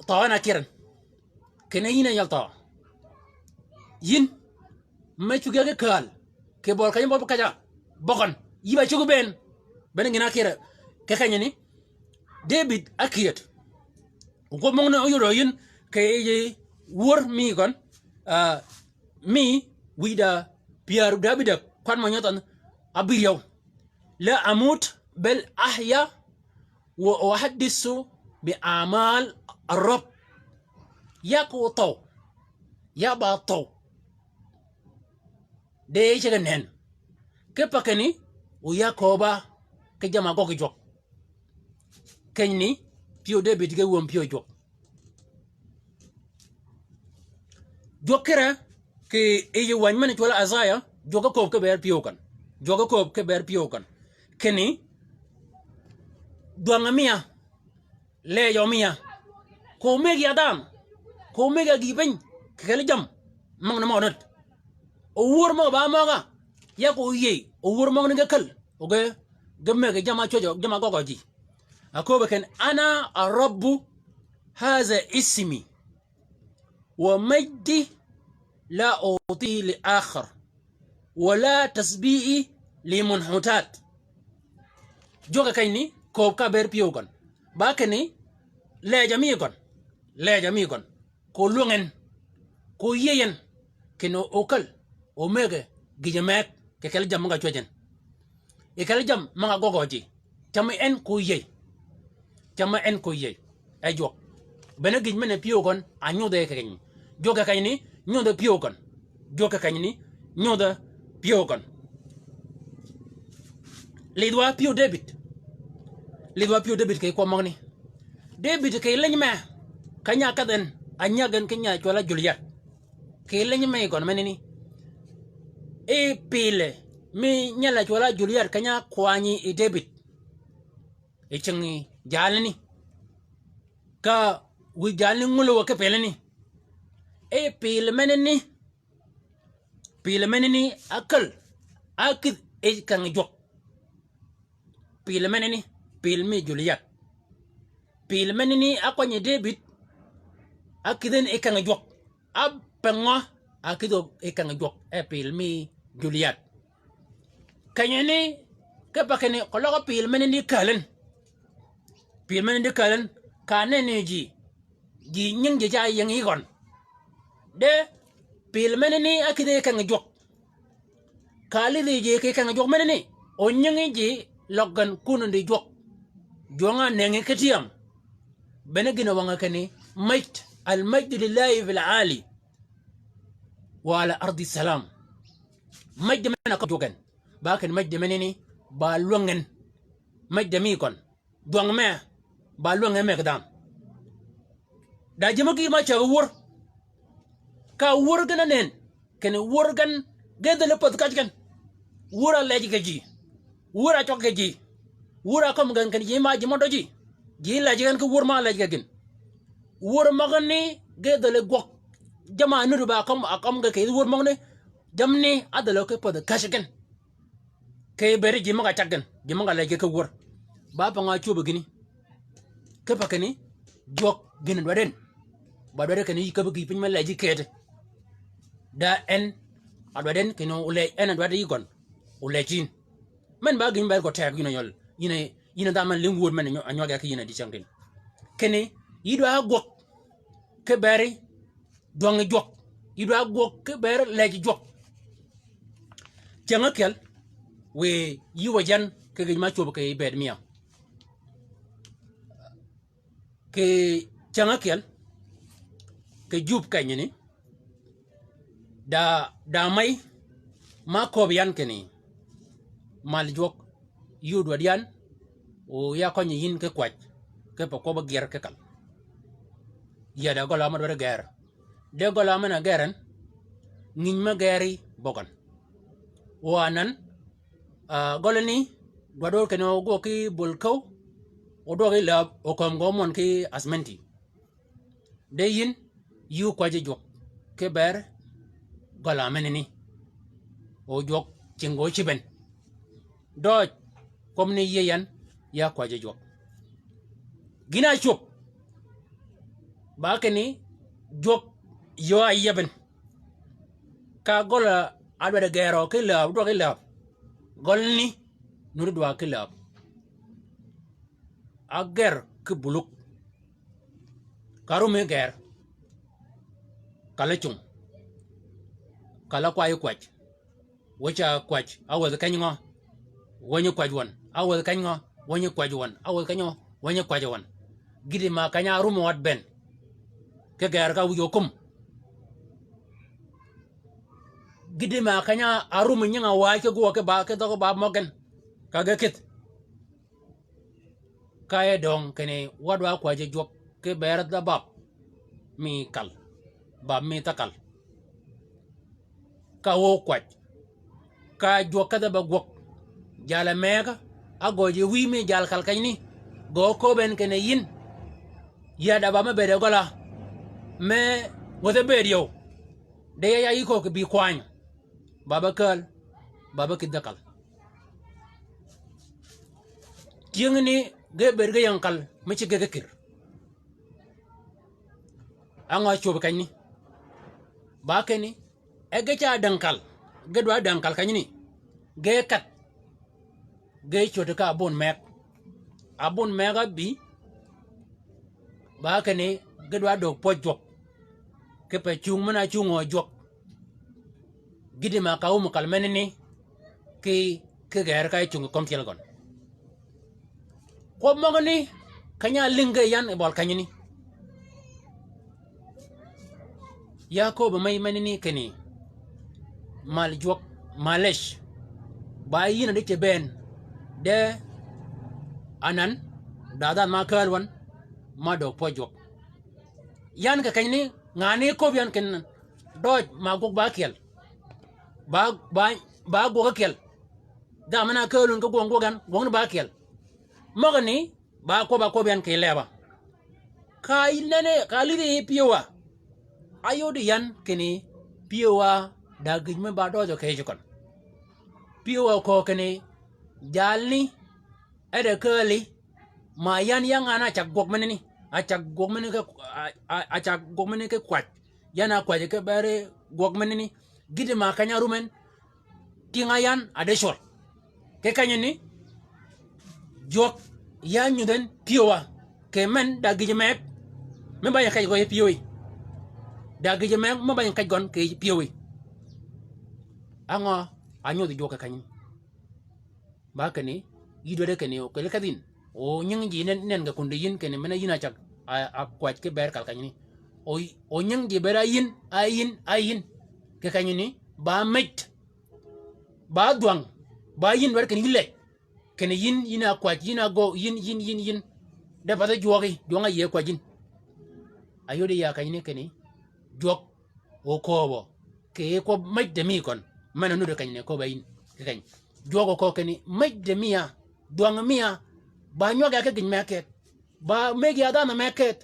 Thøø en ákyër en. Kinni yïn a yal thøø. Yïn, me cuggi ya ki kääl. Kì bøli keny bøli kej-a. Bøgøn. Yï ba cuggi bënn. Bënn gïn-a ákyër. Kì kenyani. Debïd ákyëëd. Okwøb møgani óyodø yïn. Kì yij wör mi gøn. Ah, mi wïj da pyär da ábïdäg. Kwan mø nyø thønh. Ábïryew. La amut bel ahya wa uhaddisu bi amal Rab. Ya ko thøw. Ya ba thøw. De ceg-a nënn. Kipe kinni, o ya kööb-a, ki jamm-a gøggi jwøk. Kenyani, pyëw Debïd ge wöm pyëw jwøk. Jwøk kire, kì yij wäny men-a cwøl Isaiah, jwøk ákööb ki bëëd pyëw gøn. Jwøk ákööb ki bëëd pyëw gøn. Kinni, dhwäng-a miya, lejø miya. Ko mëggi ya dhanhø. Ko mëggi ya gïï piny. Kì kelli jammì. Møgani møg-a nöt. O wör møg-a ba møg-a. Ya ko yïëy. O wör møgani ge käl. O ge, ge mëggi jamm-a cwäjjø, jamm-a gøggø ji. Aköbbi kinni, ana Rabbu haza ismi. Wa majdi la uti li akhar. Wa la tasbihi li munhutat. Jwøk-a kenyani, kööb ka bëëd pyëw gøn. Ba kinni, lejø mi gøn. Lejø mi gøn. Ko lwøng en. Ko yïëy en. Kinni o käl. O mëggi. Gïjø mëgg. Kì kelli jammì møg-a cwäj en. Kì kelli jammì møg-a gøggø ji. Cammì en ko yïëy. Cammì en ko yïëy. E jwøk. Bene gïj men-a pyëw gøn, a nyudhe kì kenyani. Jwøk kì kenyani, nyudhe pyëw gøn. Jwøk kì kenyani, nyudhe pyëw gøn. Lidh wa pyëw Debïd. Lidh wa pyëw Debïd kì kwøb møgani. Debïd kì liny me. Keny-a ákedh en, a nyäg en ki nya cwøl-a Juliet. Kì liny me gøn menani. E pile, mi nyal-a cwøl-a Juliet keny-a kwanyi yi Debïd. Yi cingi jalani. Ka wïj jalani ngulø wa ki pilani. E pil menani. Pil menani ákäl. Ákïdh yi keng jwøk. Pil menani. Pil mi Juliet. Pil menani ákwanyi Debïd. Ákïdh en yi keng jwøk. Ápengø ákïdhø yi keng jwøk. E pil mi Juliet. Kenyani, kipe kinni, keløg pil menani kälin. Pil menani kälin, ka nenni ji. Ji nying ji ca ying yi gøn. De pil menani a kïdhi keng jwøk. Ka lidhi ji ki keng jwøk menani, o nyingi ji løg gen kun di jwøk. Jwøng-a nengi ki tyëng. Bene gïn-a wøng-a kinni, مجد، المجد لله في العالي وعلى الأرض السلام. Mejdi men-a kø jwøk gen. Ba kinni mejdi menani, ba lwäng gen. Mejdi mi gøn. Dwøng me, ba lwäng e meg dhanhø. Da ji mø gï ma cäg wör. Ka wör gen a nen, kinni wör gen, ge dhäli pädh käj gen. Wör a lej kì ji. Wör a cwag kì ji. Wör a kømmi gen kinni ji ma ji mø dø ji. Ji lej gen ki wör ma lej kì gïn. Wör møgani ge dhäli gwøg. Jamm-a nuti ba kømmi, a kømmi gen kì wör møgani. Jammani a dhäli ki pädhi käj gen. Kì bëëdi ji møg-a cag gen, ji møg-a lej gen ki wör. Ba pa nga cwöbbi gïni. Kipe kinni, jwøk gïn-a dwaddi en. Ba dwaddi kinni yï käbbi gï piny me lej yi këti. Da en a dwaddi en kinni olej, en a dwaddi yï gøn. Olej yïn. Men ba gïn ber gø teg yïn a nyøl. Yïn a, yïn a dhanhø men lïng wööd men a nywag ya ki yïn a dicängtïn. Kinni, yï dwa gwøg. Ki bëëdi, dwøng jwøk. Yï dwa gwøg ki bëëdi lej jwøk. Cäng ákyel, wiy yï wa jan, ki gïj ma cwöb kì bëëd mia. Kì cäng ákyel, kì jub kenyini, da, da mey, ma köbbi yan kinni, mal jwøk, yï odwaddi yan, o ya kønyi yïn ki kwäj, kipe kwøbb-a gyër ki kal. Ya da gøl-a me dwaddi gër. De gøl-a men-a gër en, ngïny me gër yi bøgøn. O anan, a, gøl ni, dwaddi kinni ogwøg ki böl käw, odwøg yi läb, okööm gø møn ki asmenti. De yïn, yï okwäjji jwøk, ki bëër gøl-a menani. O jwøk cingi gø cïben. Døøj, kwøbbani yïëy yan, ya kwäjji jwøk. Gïn-a cwöb, ba kinni jwøk yöö a yieben. Ka gøl-a dwaddi gërø ki läb, dwøg ki läb. Gøl ni, nuti dwag ki läb. Áger ki bulug. Ka rumi gër. Kal-a cung. Kal-a kway kwäj. Wëcca kwäj, áwädhi keny ngø? Wänyi kwäj wøn. Áwädhi keny ngø? Wänyi kwäj wøn. Áwädhi keny ngø? Wänyi kwäj wøn. Gïti ma keny-a árum wat bënn. Ki gër ka wïj oküm. Gïti ma keny-a árum nying-a waj ki gwøg ki ba, ki dhøg ba møg gen. Ka ge kïdh. Ka e døng kinni wa dwa kwäjji jwøk ki bëër dha bab mi kal, bab mi thakal. Ka wøw kwäj, ka jwøk kedhe be gwøg. Jal-a mëgg-a, ágööj yi wïy mi jal kal kenyni, gø köbben kinni yïn. Ya da bab me bëëd e gøl-a, me wäthi bëëd yøw. De ya ya yï köög kì bï kwany. Bab-a kääl, bab-a kïdh-a kal. Tyëngni ge bëëd ge ying kal, mi ci ge ge kïr. Á ngø cwöb kenyni? Ba kinni, e ge ca däng kal, ge dwa däng kal kenyni, ge kedh, ge cwöddi ka abun mëgg. Abun mëgg ábï, ba kinni ge dwa dög pwøj jwøk. Kipe cung men-a cungø jwøk. Gïti ma ka áum kal menani, ki, ki gër ka e cung kì kömi tyel gøn. Kwøb møgani, keny-a álïng ge yan yi bøl kenyani. Ya köbbi mey menani kinni, mal jwøk, malej. Ba yïn a di ce bënn, de anan, da dhanhø ma kääl wøn, ma dög pwøj jwøk. Yan kì kenyani, ngani köbbi yan kinni, døøj ma gwøg ba kyel. Ba, ba, ba gwøg kyel. Dhanhø men-a kääl wøn ki gwøng gwøg yan, gwøngni ba kyel. Møgani, ba kwøbb-a kwøbbi yan kì lëba. Ka inene, ka álïdhi pyëwa. Áyodi yan kinni pyëwa da gïj me ba døøjø kì yij køn. Pyëwa köög kinni jalni, e de kääli, ma yan ya ngan-a ácag gwøg menani, ácag gwøg menani ki, a, a, ácag gwøg menani ki kwäj. Yan a kwäjji ki bëëdi gwøg menani. Gïti ma keny-a árum en, tïng-a yan a di cwøl. Ki kenyani, jwøk ya nyudh en pyëwa, kì men da gïj mëgg. Me ba nyi kej gø yi pyëwí. Da gïjø me, me ba nyi kej gøn kì yij pyëwí. Á ngø, a nyodhi jwøk kì kenyni. Ba kinni, yï dwaddi kinni, o keli kedh yïn. O nying ji nen, nen kì kundi yïn kinni, men-a yïn a cag, a, a kwäj ki ber kal kenyni. O, o nying ji ber a yïn, a yïn, a yïn. Kì kenyni, ba mej. Ba dhwang. Ba yïn dwaddi kinni yï lej. Kinni yïn, yïn a kwäj, yïn a gø, yïn, yïn, yïn, yïn. De pathi jwøki, jwøng-a yïe kwäj yïn. A yodi ya kenyni kinni, jwøk okööbø. Kì kwøb mej de mi køn. Men-a nudd kenyni köbb-a yïn. Kì keny. Jwøk okööb kinni, mej de mi a. Dhwang mi a. Ba nywag ya ki gïj me ákëëd. Ba mëggi ya dhanhø me ákëëd.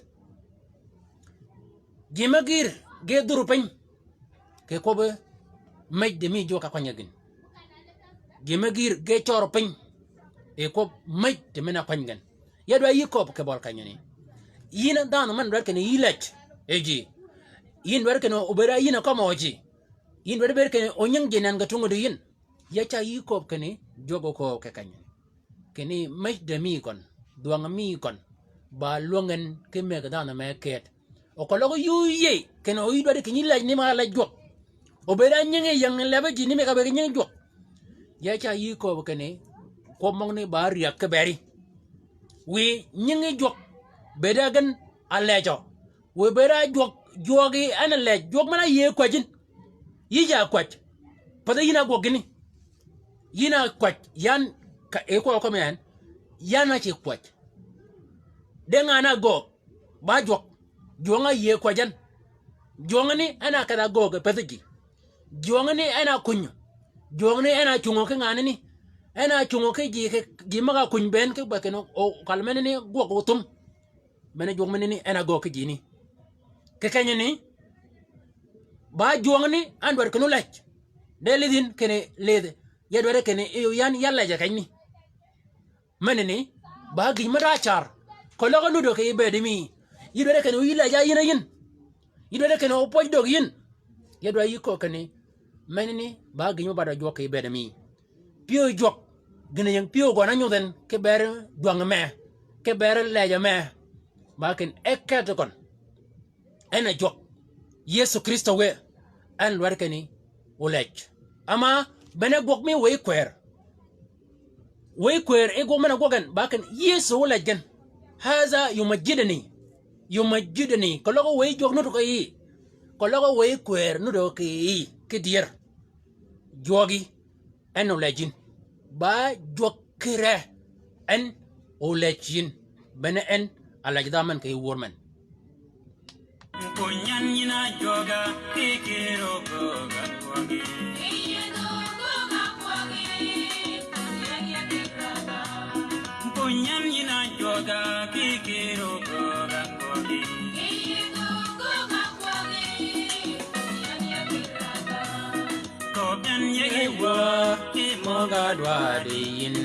Ji me gïr, ge dhur piny. Kì kwøbbi mej de mi jwøk a kwany gen. Ji me gïr, ge cør piny. Kì kwøb mej de men-a kwany gen. Ya dwa yï kööb kì bøl kenyni. Yïn dhanhø men dwaddi kinni yï lej. E ji. Yïn dwaddi kinni obed a yïn a kømmi ji. Yïn dwaddi bed kinni o nying ji nen kì tungi di yïn. Ya ca yï kööb kinni jwøk okööb kì kenyni. Kinni mej de mi køn, dhwang mi køn, ba lwøng en ki mëggi dhanhø me ákëëd. O keløg yuu yïëy, kinni o yï dwaddi kinni yï lej ni ma lej jwøk. Obed a nyingi ying lebi ji ni mi ka bed ki nyingi jwøk. Ya ca yï kööb kinni, kwøb møgani ba ryäg ki beri. Wiy nyingi jwøk, bed a gen a lejø. Wiy bed a jwøk, jwøki en a lej, jwøk men-a yïe kwäj yïn. Yï ja kwäj. Pathi yïn a gwøg gïni. Yïn a kwäj, yan ka, e kwøb kømmi en. Yan a ci kwäj. De ngan a göög, ba jwøk. Jwøng-a yïe kwäj en. Jwøngani en a kedh a göög e päthi ji. Jwøngani en a kunyø. Jwøngani en a cungø ki nganani. En a cungø ki ji, ki ji møg-a kuny bënn ki ba kinni o, o kal menani gwøg othum. Bene jwøk menani en a göög ki jini. Kì kenyni, ba jwøngni en dwaddi kinni olej. De lidh yïn kinni lidh. Ya dwaddi kinni yï yan ya lej a kenyni. Menani, ba gïj me da car. Keløg nuddø kì yij bëëdi mi. Yï dwaddi kinni o yï lej a yïn a yïn. Yï dwaddi kinni o pwøj döggi yïn. Ya dwaddi yï kööb kinni, menani, ba gïj me ba da jwøk kì yij bëëdi mi. Pyëw jwøk, gïn-a ying pyëw gøn á nyodh en, ki ber dhwang me, ki ber lejø me. Ba kinni e kedhi køn. En a jwøk. Yëso Krïstø wë, en dwaddi kinni olej. Ama, bene gwøg mi wëy kwër. Wëy kwër e gwøg men-a gwøg en, ba kinni Yëso olej gen. Hadha yumajjiduni. Yumajjiduni. Keløg wëy jwøk nudd kì yï. Keløg wëy kwër nudd kì yï. Ki dyër. Jwøgi. En olej yïn. Ba jwøk kì re. En olej yïn. Bene en a lej dha men kì yij wör men. Kunyan yïn a jwøga, kì kïr-a göög a gwøgi. Kunyan yïn a jwøga, kì kïr-a göög a gwøgi. Köbbi yan yegi wa, i møg-a dwaddi yïn.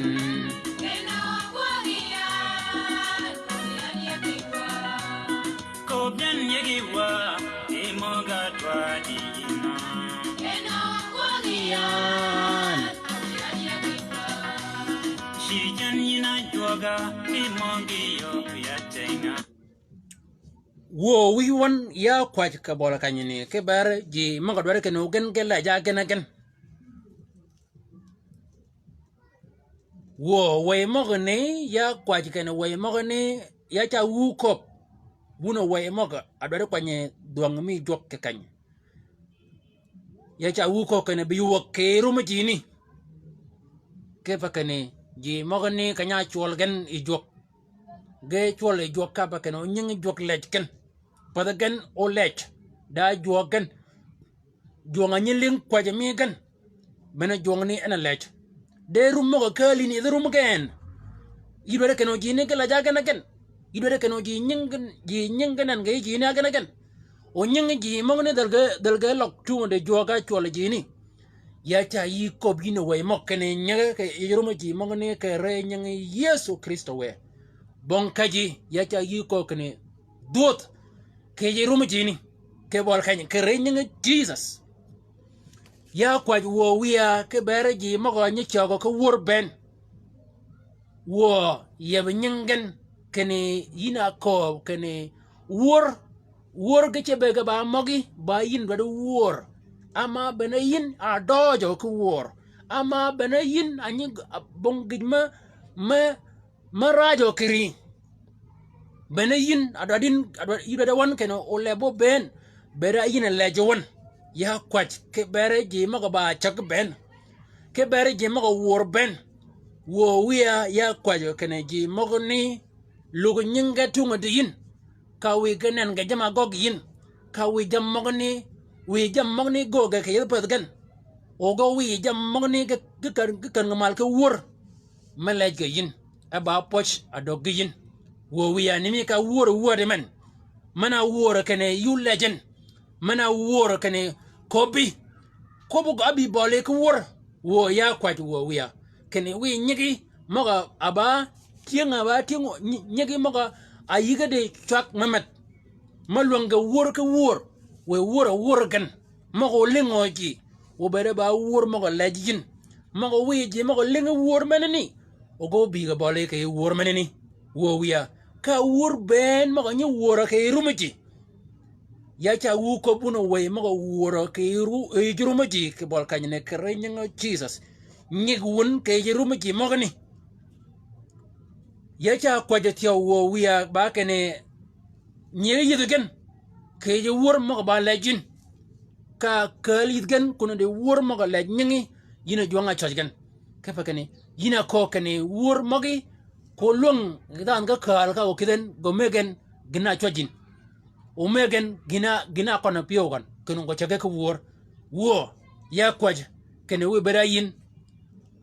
Köbbi yan yegi wa, i møg-a dwaddi yïn. Yan. Ci yan yïn a jwøga, i møg-a yöggi ya tënga. Wuö wïj wøn ya kwäj kì bøli kenyni, ki ber ji møg-a dwaddi kinni o gen ge lej a gen a gen. Wuö wëy møgani ya kwäj kinni wëy møgani ya ca wu köbb. Wun a wëy møg-a dwaddi kwany dhwøng mi jwøk kì keny. Ya ca wu köbb kinni bï wuög kì rum jini. Kipe kinni ji møgani keny-a cwøl gen yi jwøk. Ge cwøl yi jwøk ka ba kinni o nyingi jwøk lej gen. Pathi gen o lej. Da jwøk gen. Jwøng-a nyi lïng kwäjji mi gen. Bene jwøngani en a lej. De rum møg-a kääl yïn yedhi rum gen. Yï dwaddi kinni o jini ge lej a gen a gen. Yï dwaddi kinni o ji nyingi, ji nyingi nen ge yï jini a gen a gen. O nyingi ji møgani dhäl ge, dhäl ge løg tungø di jwøk a cwøl jini. Ya ca yï köbb yïn a wëy møg kinni nyingi kì yij rum ji møgani kì ri nyingi Yëso Krïstø wë. Bong käjji, ya ca yï köbb kinni dhwödh kì yij rum jini. Kì bøli keny, kì ri nyingi Jisøs. Ya kwäj wuö wïya ki beri ji møg-a nyi cägø ki wör bënn. Wuö yeb nying gen kinni yïn a kööb kinni wör Wör ge ce be ge ba møgí, ba yïn dwaddi wör. Ama bene yïn a døøjø ki wör. Ama bene yïn a nyi bong gïj me, me, me rajø kiri. Bene yïn a dwaddi, a dwaddi, yï dwaddi wøn kinni olebbo bënn. Bene yïn a lejø wøn. Ya kwäj, ki bere ji møg-a ba cäg bënn. Ki bere ji møg-a wör bënn. Wöö wiya ya kwäjø kinni ji møgani lug nyinge tungø di yïn. Ka wiy ge nen ge jamm-a gøggi yïn. Ka wiy jammì møgani, wiy jammì møgani gööge kì yethi pädhi gen. O ge wiy jammì møgani ge, ge kän, ge kän ge mal ki wör. Me lej kì yïn. E ba pwøj a döggi yïn. Wöö wiya ni mi ka wör wädi men. Men-a wör kinni yuu lejin. Men-a wör kinni köbbi. Köbbi gø-a bï bøli ki wör. Wöö ya kwäj wöö wiya. Kinni wiy nyigi møg-a ba tyëng-a ba tyëng nyi-, nyigi møg-a yïge di cwag me medh. Me lwäng ge wör ki wör. Wiy wör a wör gen. Møg-a olïngø ji. Wø bede ba wör møg-a lej yïn. Møg-a wiy ji møg-a lïngi wör menani. O ge óbïge bøli kì wör menani. Wöö wiya. Ka wör bënn møg-a nyi wör kì rumi ji. Ya ca wu köbbi wun wëy møg-a wör kì ru, yij rumi ji kì bøli kanyni kì ri nying Jisøs. Nyig wun kì yij rumi ji møgani. Ya ca kwäjji thyew wöö wiya ba kinni nyigi yïdhi gen. Kì yij wör møg-a ba lej yïn. Ka kääl yïdhi gen kun di wör møg-a lej nyingi yïn a jwøng-a cwäj gen. Kipe kinni yïn a köög kinni wör møgí ko lwäng dhanhø ge kääl ka o kïdhi en gø mëggi en gïn-a cwäj yïn. O mëggi en gïn-a, gïn-a køn-a pyëw gøn. Kinni gø cäggi ki wör. Wöö, ya kwäjji, kinni wiy bede yïn,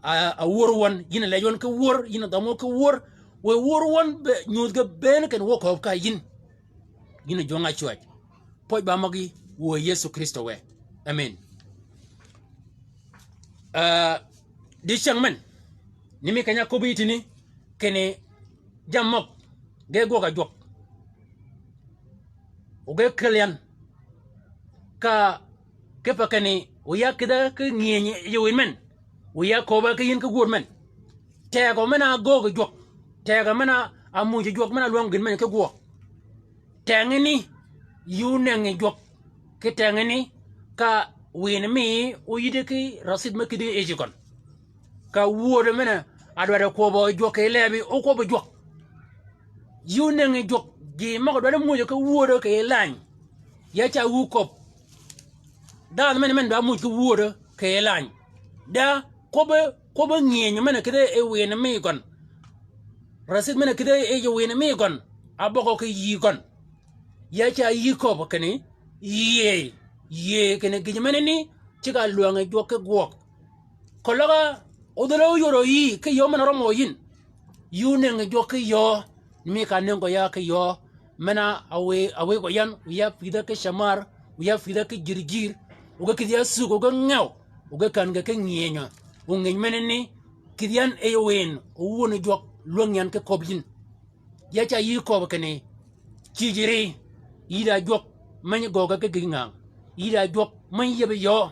a, a wör wøn, yïn a lej wøn ki wör, yïn a dhømmi ki wör, wiy wör wøn be, nyudh ge bënn kinni wø kööb ka yïn. Yïn a jwøng-a cwäj. Pwøj ba møgí, wöö Yëso Krïstø wë. Amen. A, dicäng men, ni mi keny-a köbbi yi tïni, kinni jammì møg, ge gwøg-a jwøk. O ge käl yan. Ka, kipe kinni, o ya kïdha ki ngyëny yi wïn men. O ya köbba ki yïn ki gwöd men. Tegø men-a göög jwøk. Tegø men-a muuj jwøk men-a lwäng gïn men ki gwøg. Tengani, yuu nengi jwøk. Ki tengani, ka wïn mi, o yïddi ki rasid me kïdhi yij gøn. Ka wööd men-a dwaddi kwøbbø jwøk kì lebi, o kwøbbi jwøk. Yuu nengi jwøk, ji møg-a dwaddi muuj ki wööd kì lany. Ya ca wu köbb. Dhanhø men, men dwaddi muuj ki wööd kì lany. Da kwøbbi, kwøbbi ngyëny men-a kïdhi yi wïn mi gøn. Rasid men-a kïdhi yi wïn mi gøn. Abøgø ki yï gøn. Ya ca yï köbb kinni, yïëy, yïëy kinni gïj menani, ceg-a lwängi jwøk ki gwøg. Keløg-a, odhil-a óyodø yï, ki yöö men-a rømmø yïn. Yï ónëngi jwøk ki yöö, ni mi ka nënggø ya ki yöö, men-a, a wiy, a wiy gø yan, o ya pïdha ki cemar, o ya pïdha ki jïrjïr, o ge kïdhi ya cugø, o ge ngew, o ge kän ge ki ngyënyø. O ngyëny menani, kïdhi yan yi wïn, o wööni jwøk, lwängi yan ki köbb yïn. Ya ca yï köbb kinni, cïj ri, yï da jwøk, meny gøgge ki gïngang. Yï da jwøk, meny yieb yöö,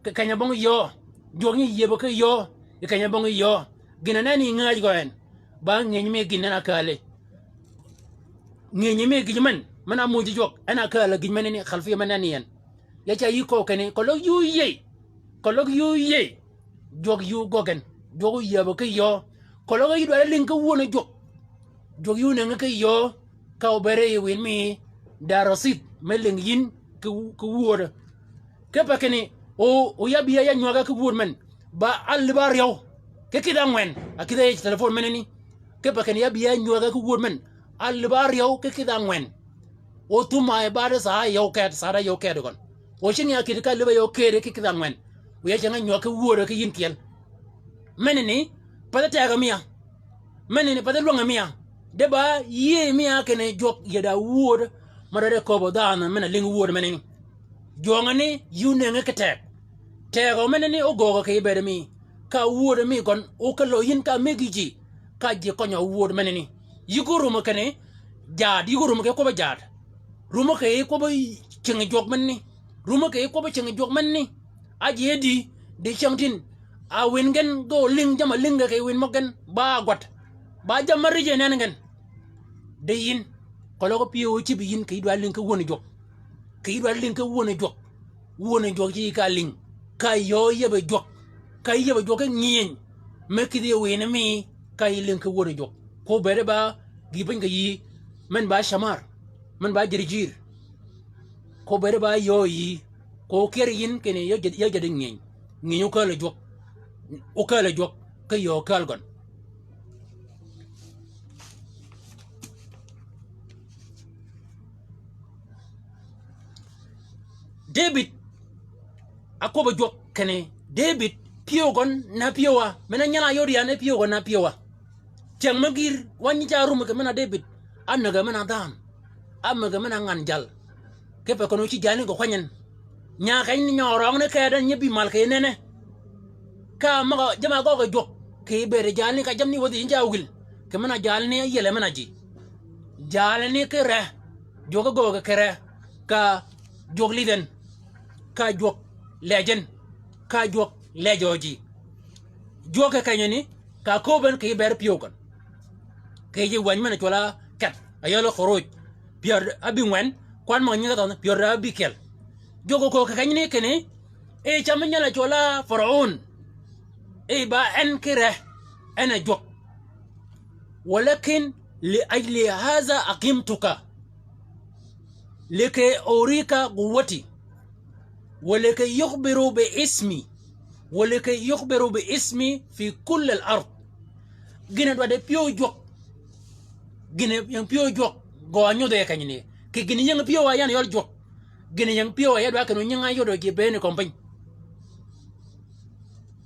ki keny-a bong yöö, jwøk nyi yieb ki yöö, yi keny-a bong yöö. Gïn-a nenni ngäj gø en, ba ngyëny mi gïn en a kääli. Ngyëny mi gïj men, men-a muuj jwøk, en a kääli gïj menani, khalfiya men nenni en. Ya ca yï köbb kinni, keløg yuu yïëy, keløg yuu yïëy, jwøk yuu göggi en, jwøk óyiebø ki yöö, keløg yï dwaddi lïngi ki wööni jwøk. Jwøk yuu nëngi ki yöö, ka obëëd yi wïn mi, da rasid, me lïngi yïn ki, ki wööd. Kipe kinni, o, o ya bï ya, ya nywäg ki wööd men, ba alïb áryew, ki kïdhi ángwen, a kïdhi yij telefon menani. Kipe kinni ya bï ya nywäg ki wööd men, alïb áryew, ki kïdhi ángwen. O thum-a yi bad saa yøw ked, saa da yøw ked gøn. O cingi a kïdhi ka lïb-a yøw ked ki kïdhi angwen. O ya cingi nywäg ki wööd ki yïn kyel. Menani, pathi tegø mi ya. Menani, pathi lwängi mi ya. De ba yïëy mi ya kinni jwøk yie da wööd. Ma dwaddi köbbi dhanhø men-a lïngi wööd menani. Jwøngani, yuu nëngi ki teg. Tegø menani ógöögø kì yij bëëd mi. Ka wööd mi gøn, o kelø yïn ka mëggi ji. Ka ji kønyø wööd menani. Yï ko rumø kinni, jaad, yï ko rumø kì kwøbbi jaad. Rumø kì kwøbbi cingi jwøk menni. Rumø kì kwøbbi cingi jwøk menni. Ájie di, di cyängtïn. A wïn gen ge ólïng jamm-a lïngi kì wïn møg gen. Ba ágwat. Ba jamm-a rijji nen gen. Di yïn. Keløg pyëw ócïb yïn kì yï dwaddi lïng ki wöni jwøk. Kì yï dwaddi lïng ki wöni jwøk. Wöni jwøk ci yï ka lïng. Ka yöö yï yäbbi jwøk. Ka yï yäbbi jwøk ki ngyëny. Me kïdhi wïni mi ka yï lïng ki wöni jwøk. Ko bëëde ba gïï piny kì yïí. Men ba camar. Men ba jïrjïr. Ko bëëde ba yöö yïí. Ko kyër yïn kinni yäjjäd, yäjjäd ngyëny. Ngyëny ókääl jwøk. Ókääl jwøk. Ki yöö kääl gøn. Debïd, a kwøbb-a jwøk kinni, Debïd, pyëw gøn na pyëw á, men-a nyal-a yod yan e pyëw gøn na pyëw á. Tyëng me gïr, wa nyi ca rum kì men-a Debïd, ánägge men-a dhanhø, ámägge men-a ngan jal. Kipe kenni óci jalni gø kwany en. Nya kenyni nyø røøgni kede nyi bï mal kì nene. Ka møg-a jamm-a gøggi jwøk, kì bëëd jalni ka jammì wäthi yïn ca wïl. Kì men-a jalni áyiel men-a ji. Jalni ki re, jwøk gøggi ki re, ka jwøk lidh en, ka jwøk lejji en, ka jwøk lejji ji. Jwøk kì kenyani, ka kööb en kì yij bër pyëw gøn. Kì yij wäny men-a cwøl-a kedh, a yøl Khuruj. Pyär ábïngwen, kwan møg-a nyingi thønh, pyär ábïkyel. Jwøk köög kì kenyani kinni, e cam nyal-a cwøl-a Faraun. E ba en ki re, en a jwøk. Walakin li ajli hadha aqimtuka. Likay urika quwwati. Wa likay yukhbiru bi ismi. Wa likay yukhbiru bi ismi fi kulli al-ard. Gïn-a dwaddi pyëw jwøk. Gïn-a ying pyëw jwøk. Gø ányodh e kenyni. Kì gïn-a ying pyëw á yan yøl jwøk. Gïn-a ying pyëw á ya dwaddi kinni ónyinga yodø ji bënn kömi piny.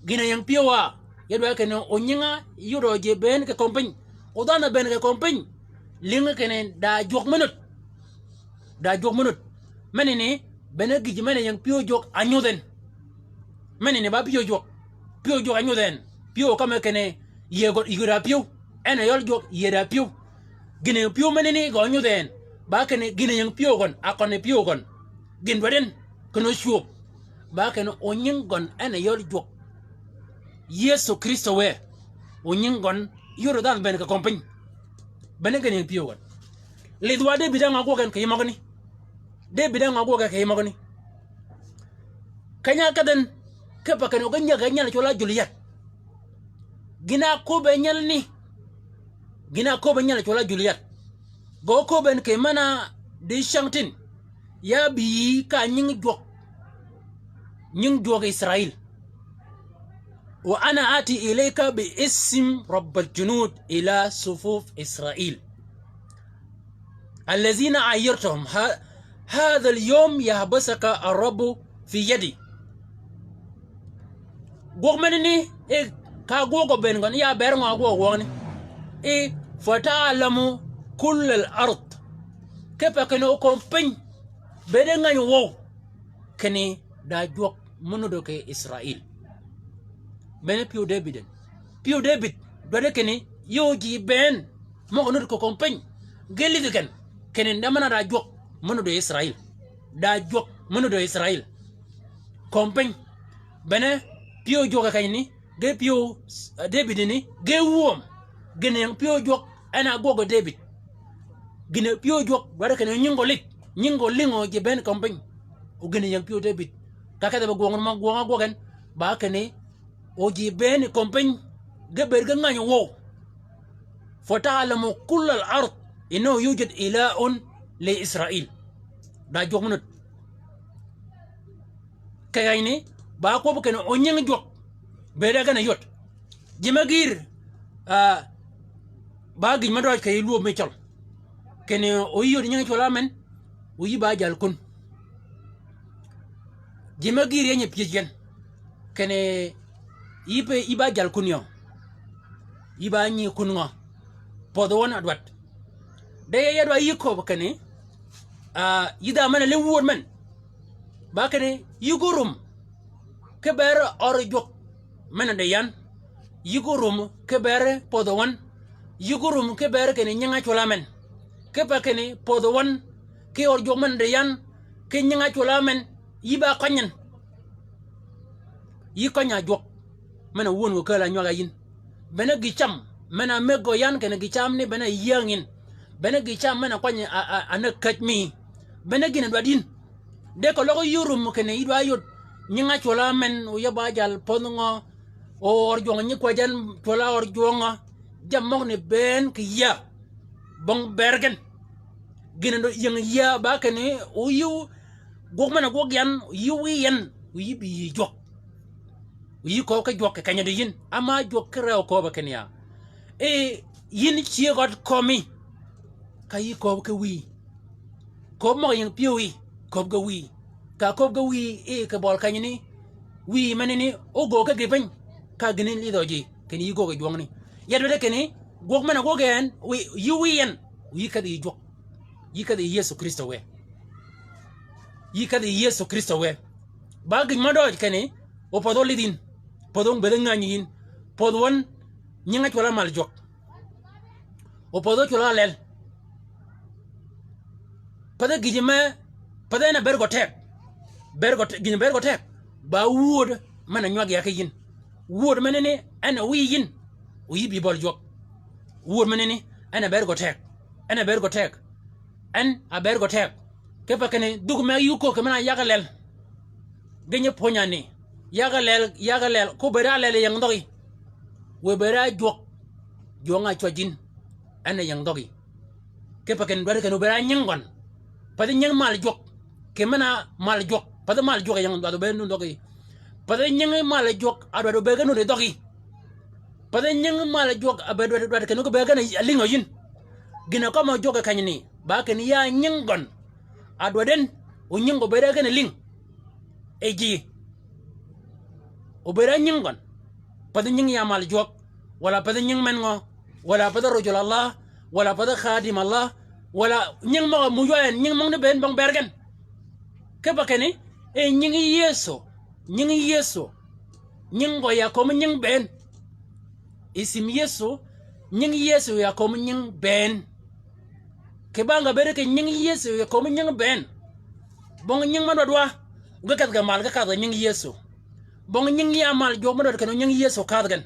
Gïn-a ying pyëw á ya dwaddi kinni ónyinga yodø ji bënn kì kömi piny. O dhanhø bënn kì kömi piny. Lïngi kinni da jwøk me nud. Da jwøk me nud. Menani, bene gïj men-a ying pyëw jwøk ányodh en. Menani ba pyëw jwøk. Pyëw jwøk ányodh en. Pyëw kømmi kinni yïe gøn, yïe da pyëw. En a yøl jwøk yïe da pyëw. Gïn-a ying pyëw menani gø ányodh en. Ba kinni gïn-a ying pyëw gøn, a kønni pyëw gøn. Gïn dwaddi en, kinni ócwöb. Ba kinni ónying gøn en a yøl jwøk. Yëso Krïstø wë. Ónying gøn, yodø dhanhø bënn kì kömi piny. Bene gïn-a ying pyëw gøn. Lidh wa Debïd á ngø ágwøg en kì yij møgani. Debïd á ngø ágwøg en kì yij møgani. Keny-a ákedh en, kipe kinni o ge nyäg e nyal-a cwøl-a Juliet. Gïn-a áköbbi nyelani. Gïn-a áköbbi nyal-a cwøl-a Juliet. Gø áköbbi en kì men-a di cängtïn. Ya bï yï ka nying jwøk. Nying jwøk Israil. Wa ana ati ilayka bi ism Rabbul junud ila sufuf Israil. Allazina ayyartuhum, ha-, hadha al-yawm yahbasuka ar-Rabbu fi yadi. Gwøg menani, e, ka gwøg gø bënn gøn, ya bër ngø gwøg gwøgani. E, fata'lamu kull al-ard. Kipe kinni o kömi piny, bëëde ngäny wøw. Kinni da jwøk me nuddø kì Israil. Bene pyëw Debïd en. Pyëw Debïd, dwaddi kinni, yï o ji bënn, møg-a nudd kì kömi piny. Ge lidhi gen, kinni da men-a da jwøk, me nuddø Israil. Da jwøk, me nuddø Israil. Kömi piny. Bene, pyëw jwøk kenyani, ge pyëw, eh, Debïd ni, ge wum. Gïn-a ying pyëw jwøk, en a gwøg Debïd. Gïn-a pyëw jwøk, dwaddi kinni nying gø lidh, nying gø lïngø ji bënn kömi piny. O gïn-a ying pyëw Debïd. Ka kedhi be gwøng mø gwøng ágwøg en, ba kinni, o ji bënn kömi piny, ge bëëd ge ngäny wøw. Fata'lamu kull al-ard, innahu yujad ilahun li Israil. Da jwøk me nudd. Kì kenyani, ba kwøbbi kinni ónying jwøk. Bëëde gen a yod. Ji me gïïr, ah, ba gïj me døj kì yij lwöb mi cøl. Kinni o yï yod nying cwøl-a men, o yï ba jal kun. Ji me gïïr yenyi pyëj gen. Kinni yï pe, yï ba jal kun yø. Yï ba nyi kun ngø. Pödhi wøn a dwadd. De ya dwaddi yï köbbi kinni, ah, yï dha men-a lïngi wööd men. Ba kinni, yï gu rum, ki bëër ør jwøk, men-a di yan. Yï gu rum, ki bëër pödhi wøn. Yï gu rum, ki bëër kinni nying-a cwøl-a men. Kipe kinni pödhi wøn, ki ør jwøk men-a di yan, ki nying-a cwøl-a men, yï ba køny en. Yï køny-a jwøk. Men-a wun gø kääl-a nywag-a yïn. Bene gï cam. Men-a mëgg gø yan kinni gï cam ni bene yïäng yïn. Bene gï cam men-a kwany a, a, a näg käj mi. Bene gïn-a dwaddi yïn. De keløg yï rum kinni yï dwa yod nying-a cwøl-a men, o ya ba jal pödh ngø, o ør jwøng nyi kwäjji en cwøl-a ør jwøng-a. Jammì møgani bënn kì yïa. Bong bër gen. Gïn-a dø ying yïa ba kinni o yï gwøg men-a gwøg yan, o yï wiy yan, o yï bï yï jwøk. O yï kööb ki jwøk kì keny-a di yïn. Ama jwøk ki rew kööbø kinni ya. E, yïn cyëgg ød kömi. Ka yï kööb ki wiy. Kööb møg-a ying pyëwí, kööb ki wiy. Ka kööb ki wiy, e, kì bøl kenyani. Wiy menani, ógöög ki gï piny. Ka gïni lidhø ji, kinni yï göög yi jwøngni. Ya dwaddi kinni, gwøg men-a gwøg en, wiy, yï wiy en. O yï kedhi yï jwøk. Yï kedhi Yëso Krïstø wë. Yï kedhi Yëso Krïstø wë. Ba gïn mø døøj kinni, o pödh wøn lidh yïn. Pödh wøn bëëd ngänyi yïn. Pödh wøn nying-a cwøl-a mal jwøk. O pödh wøn cwøl-a lel. Pathi gïjø me, pathi en a bëëd gø teg. Bëëd gø te-, gïn bëëd gø teg. Ba wud men-a nywag ya ki yïn. Wud menani, en a wiy yïn. O yï bï bøl jwøk. Wud menani, en a bëëd gø teg. En a bëëd gø teg. En a bëëd gø teg. Kipe kinni dhuk me yï köög kì men-a yag lel. Gïn nyi pwöny-a ni. Yag lel, yag lel. Ko bëëd a lel yi ying dhøggi. Wë bëëd a jwøk. Jwøng-a cwäj yïn. En yi ying dhøggi. Kipe kinni dwaddi kinni o bëëd a nying gøn. Pathi nying mal jwøk. Kì men-a mal jwøk. Pathi mal jwøk yi ying dwaddi o bëëd nuti dhøggi. Pathi nying mal jwøk a dwaddi o bëëd ki nuti dhøggi. Pathi nying mal jwøk a bëëd dwaddi, dwaddi kinni ko bëëd gen a lïngø yïn. Gïn-a kømmi jwøk kì kenyani, ba kinni ya nying gøn. A dwaddi en, o nying gø bëëd gen a lïng. E ji. O bëëd a nying gøn. Pathi nying ya mal jwøk. Wala pathi nying men ngø. Wala pathi rajul Allah. Wala pathi khadim Allah. Wala nying møg-a muuj wa en, nying møgani bënn bong bër gen. Kipe kinni, e nying Yëso. Nying Yëso. Nying gø ya kömi nying bënn. Isim Yëso, nying Yëso ya kömi nying bënn. Kì bang-a bëëd kì nying Yëso ya kömi nying bënn. Bong nying me dwaddi wa, ge kedh ge mal ge kadh kì nying Yëso. Bong nying ya mal jwøk me dwaddi kinni nying Yëso kadh gen.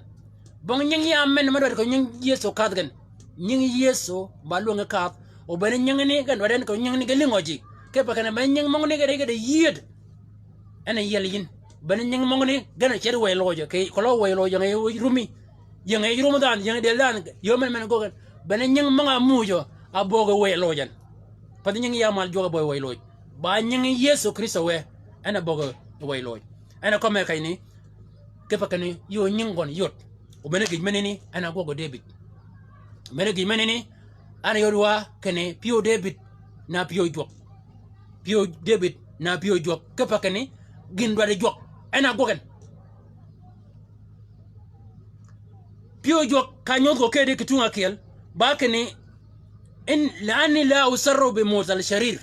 Bong nying ya men me dwaddi kinni nying Yëso kadh gen. Nying Yëso ba lwängi kadh. O bene nyingani gen dwaddi en kinni nyingani ge lïngø ji. Kipe kinni bene nying møgani ge de, ge de yïëd. En a yiel yïn. Bene nying møgani gen a ced wëy lojø. Kì keløg wëy lojø ying yi rumi. Ying yi rum dhanhø, ying yi dël dhanhø, yöö men men göggi en. Bene nying møg-a muuj a böggi wëy lojø en. Pathi nying ya mal jwøk a böggi wëy lojø. Ba nying Yëso Krïstø wë, en a böggi wëy lojø. En a kømmi kenyani, kipe kinni yï o nying gøn yod. O bene gïj menani, en a gwøg Debïd. Bene gïj menani, en a yod wa kinni pyëw Debïd na pyëw jwøk. Pyëw Debïd na pyëw jwøk. Kipe kinni gïn dwaddi jwøk, en a gwøg en. Pyëw jwøk ka nyodh gø kedi kì tung ákyel, ba kinni, in, li'anni la usarru bi mawtil sharir.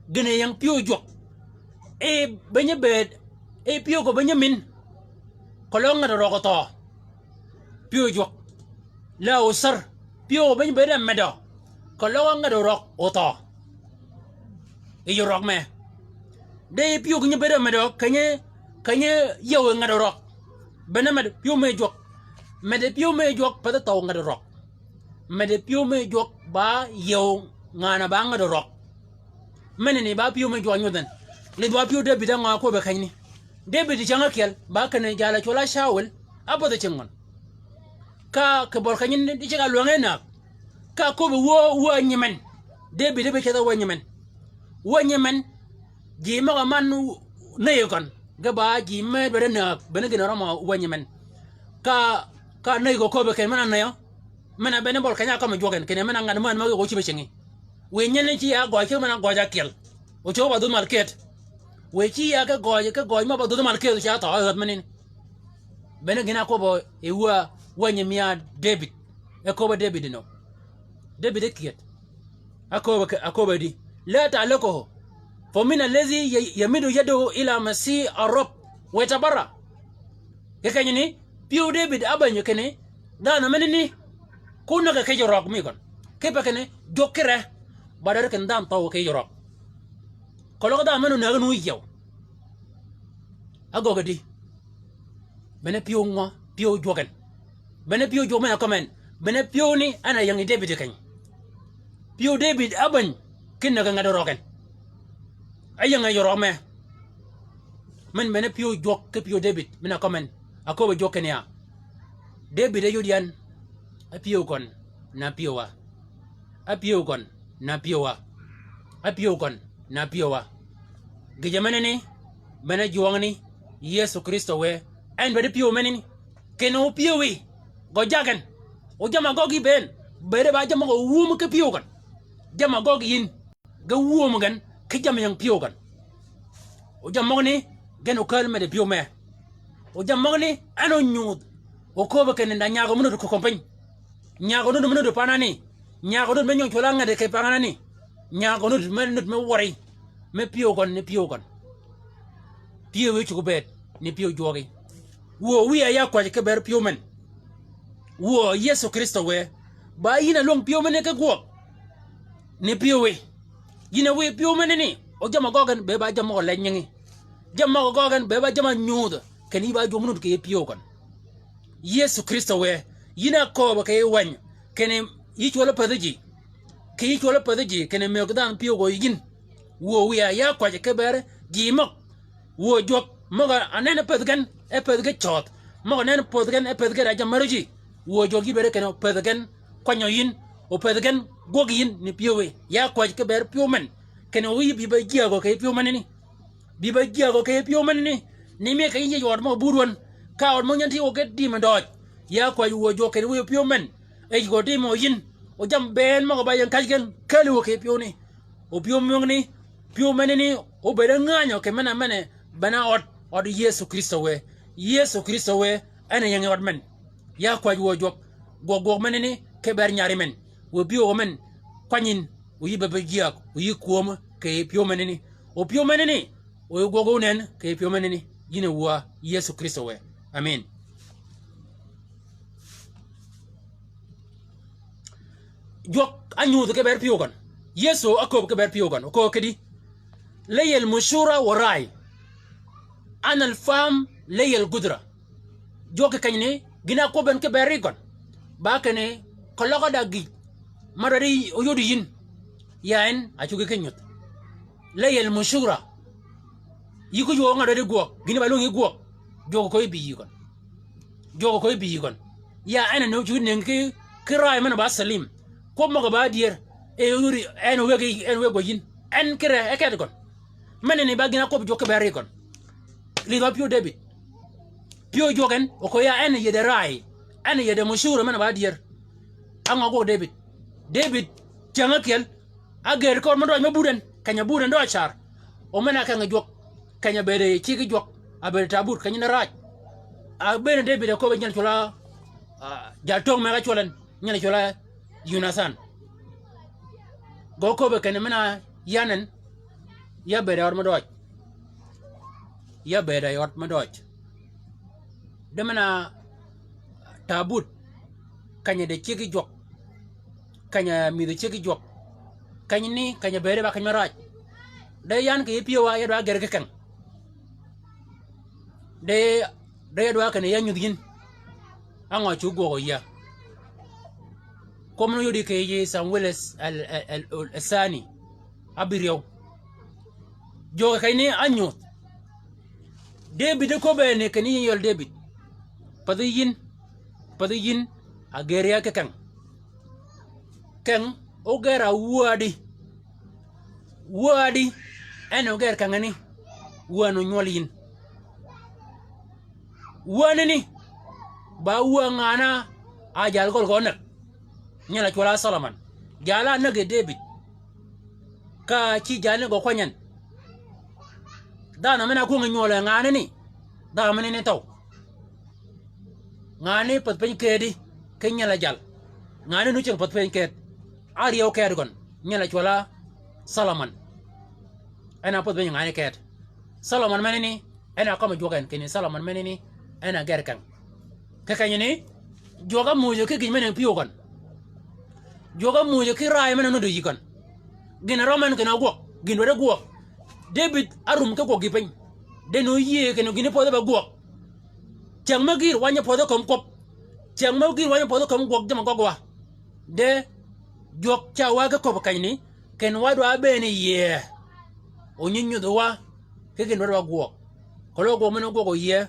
Gïn-a ying pyëw jwøk. E be nyi bëëd, e pyëw gø be nyi min. Keløg nget røg othøø. Pyëw jwøk. La usarr. Pyëw gø be nyi bëëd a medø. Keløg nget røg othøø. Yi røg me. De pyëw gø nyi bëëd a medø, kenyi, kenyi yiew nget røg. Bene med pyëw me jwøk. Med pyëw me jwøk, pathi thøw nget røg. Med pyëw me jwøk ba yiew ngan-a ba nget røg. Menani ba pyëw me jwøk nyodh en. Lidh wa pyëw Debïd á ngø a kwøbbi kenyni. Debïd cäng ákyel, ba kinni jalà cwøl á Cawul, ábödhi cingi gøn. Ka kì bøl kenyni di ceg-a lwänge näg. Ka köbbi wä, wä nyimen. Debïd be ceth wä nyimen. Wä nyimen, ji møg-a man ney gøn. Ge ba ji me dwaddi näg, bene gïn-a rømmi wä nyimen. Ka, ka ney gø köbbi kinni men-a neyø. Men-a bene bøl keny-a ákømmi jwøk en, kinni men-a ngan männ møg-a gø cïb-a cingi. Wiy nyen ni ci ya gøj ki men-a gøj ákyel. O cög ba dhödh mal këëd. Wiy ci ya ki gøj, ki gøj mø ba dhödh mal këëd, o ca thøø e ädh menani. Bene gïn-a ákwøbbø yi wä, wänyi mi á Debïd. E köbb-a Debïd inø. Debïd e kyëd. Aköbb-a, aköbb-a di. La ta'liquhu. Fa min alladhi ya-, yamiddu yadahu ila masi ar-Rabb. Wa yatabarra. Kì kenyni, pyëw Debïd ábänyi kinni, dhanhø menani, ko näg kì yij røg mi gøn. Kipe kinni, jwøk ki re, ba dwaddi kinni dhanhø thøw kì yij røg. Keløg dhanhø men-a onägi ni óyiew. Ágöggi di. Bene pyëw ngø, pyëw jwøk en. Bene pyëw jwøk men-a kømmi en. Bene pyëw ni en a ying yi Debïd keny. Pyëw Debïd ábäny, kinni ki ngat røg en. Áying yi røg me. Men bene pyëw jwøk ki pyëw Debïd, men a kømmen. Aköbbi jwøk kinni ya. Debïd áyod yan, ápyëw gøn, na pyëw wa. Ápyëw gøn, na pyëw wa. Ápyëw gøn, na pyëw wa. Gïjø menani, bene jwøngani, Yëso Krïstø wë, en bene pyëw menani. Kinni opyëwi, gø jagen. O jamm-a gøggi bënn, bëëde ba jammì gø wum ki pyëw gøn. Jamm-a gøggi yïn, ge wum gen, ki jammì ying pyëw gøn. O jammì møgani, gen okääl medi pyëw me. O jammì møgani, en onyudh. Oköbbi kinni da nyagø me nudd kì kömi piny. Nyagø nudd me nudd panani. Nyagø nudd me nyøng cwøl-a ngedi kì panani. Nyagø nudd me nudd me wøri. Me pyëw gøn, ni pyëw gøn. Pyëwi cuggi bëëd, ni pyëw jwøgi. Wuö wiya ya kwäjji ki ber pyëw men. Wuö Yëso Krïstø wë. Ba yïn a lwøng pyëw men ni ki gwøg. Ni pyëwi. Yïn a wiy pyëw menani. O jamm-a gøggi gen, be ba jammì møg-a leny nyingi. Jammì møg-a gøggi gen, be ba jammì-a nyudh. Kinni yï ba jwøk me nudd kì yij pyëw gøn. Yëso Krïstø wë, yïn a kööbø kì yij wäny, kinni yï cwøl-a pädhi ji. Kì yï cwøl-a pädhi ji, kinni mëggi dhanhø pyëw gø yi yïn. Wuö wiya ya kwäjji ki ber ji møg. Wuö jwøk møg-a nen pädhi gen, e pädhi gen cøødh. Møg-a nen pädhi gen, e pädhi gen da jammì märø ji. Wuö jwøk yï dwaddi kinni opädhi gen kwanyø yïn, opädhi gen gwøg yïn ni pyëwi. Ya kwäjji ki ber pyëw men. Kinni oyï bï ba jyäägø kì yij pyëw menani. Bï ba jyäägø kì yij pyëw menani, ni mi kì yij yij ød møg-a bur wøn, ka ød møg-a nyan ti wø ge dïmø døøj. Ya kwäjji wuö jwøk kinni wiy pyëw men, e yij gø dïmø yïn, o jammì bënn møg-a ba ying käjji gen, kääli wø kì yij pyëwani. O pyëw møgani, pyëw menani, obëëd ngänyø kì men-a men-a, bene ød, ød Yëso Krïstø wë. Yëso Krïstø wë, en a ying yi ød men. Ya kwäjji wuö jwøk, gwøg gwøg menani, ki ber nyari men. Wuö pyëw gø men, kwany yïn, o yï be ba jyääg, o yï kwöm, kì yij pyëw menani. O pyëw menani, o yï gwøg onen, kì yij pyëw menani. Yïn a wuö Yëso Krïstø wë. Amen. Jwøk ányudh ki ber pyëw gøn. Yëso ákööb ki ber pyëw gøn. Okööb kidi. Leyel mushura wa ray. Ana al fam leyel gudra. Jwøk kì kenyani, gïn-a ákwøbbi en ki ber ri gøn. Ba kinni, keløg da gïj. Ma dwaddi oyod yïn. Ya en, a cuggi ki nyudh. Leyel mushura. Yï ko jwøk nga dwaddi gwøg, gïn ba lwøngi gwøg. Jwøk ko yï bï yï gøn. Jwøk ko yï bï yï gøn. Ya en a nöng cuggi nëngi ki, ki ray men-a ba salim. Kwøb møg-a ba dyër. E yudi, en wëggi, en wëggi yïn. En kire, e ket gøn. Menani ba gïn-a ákwøbbi jwøk ki ber ri gøn. Lidh wa pyëw Debïd. Pyëw jwøk en, o ko ya en yede ray. En yede mushura men-a ba dyër. Á ngø gwøg Debïd. Debïd, cyäng ákyel, ágër kör me døj me bud en, keny-a bud en dø acar. O men-a keng jwøk, keny-a bëëd ciggi jwøk, a bëëd tabut, keny-a ni raaj. A bëën Debïd a köbbe nyel cwøl-a, a, jaltöng me ka cwøl en, nyel cwøl-a Yonathan. Gø köbbe kinni men-a yan en, ya bëëd a ød me døj. Ya bëëd a ød me døj. De men-a tabut, keny-a de ciggi jwøk. Keny-a mïdhi ciggi jwøk. Kenyani, keny-a bëëde ba keny me raaj. De yan kì yij pyëwa, ya dwa gër ki keng. De, de ya dwa kinni ya nyudh yïn. Á ngø cuggi gwøg yïa. Kwøb men oyodi kì yij Samuel al, al, al, al, al thani. Ábïryew. Jwøk kenyani ányudh. Debïd e köbbe ni kinni yïn yøl Debïd. Pädhi yïn, pädhi yïn, a gër ya ki keng. Keng, ogër a wuädi. Wuädi, en ogër kengani, wuän onywøl yïn. Wuänani, ba wuö ngan-a, a jal gøl gø näg. Nyel a cwøl-a Solomon. Jal-a näg yi Debïd. Ka ci jalni gø kwany en. Dhanhø men-a kwöngi nywøl nganani. Dhanhø menani thøw. Nganani pädh piny kedi, ki nyel a jal. Nganani nu ceng pädh piny ked. Áryew ked gøn, nyel a cwøl-a Solomon. En a pädh piny nganani ked. Solomon menani, en a kømmi jwøk en kinni Solomon menani, en a gër keng. Kì kenyani, jwøk ámujø ki gïn men-a pyëw gøn. Jwøk ámujø ki raaj men-a nudd yï gøn. Gïn a rømmi en kinni ogwøg, gïn dwaddi gwøg. Debïd árum ki gwøg yi piny. De ni oyïëy kinni gïn pödhe ba gwøg. Cyäng me gïr wany pödhe kömi kwøb. Cyäng me gïr wany pödhe kömi gwøg jamm-a gøggi wa. De Jwøk ca wa ki köbbi keny ni, ken wa dwa bëën yie. O nyi nyudhi wa, ki gïn dwaddi wa gwøg. Keløg gwøg men ogwøg yie,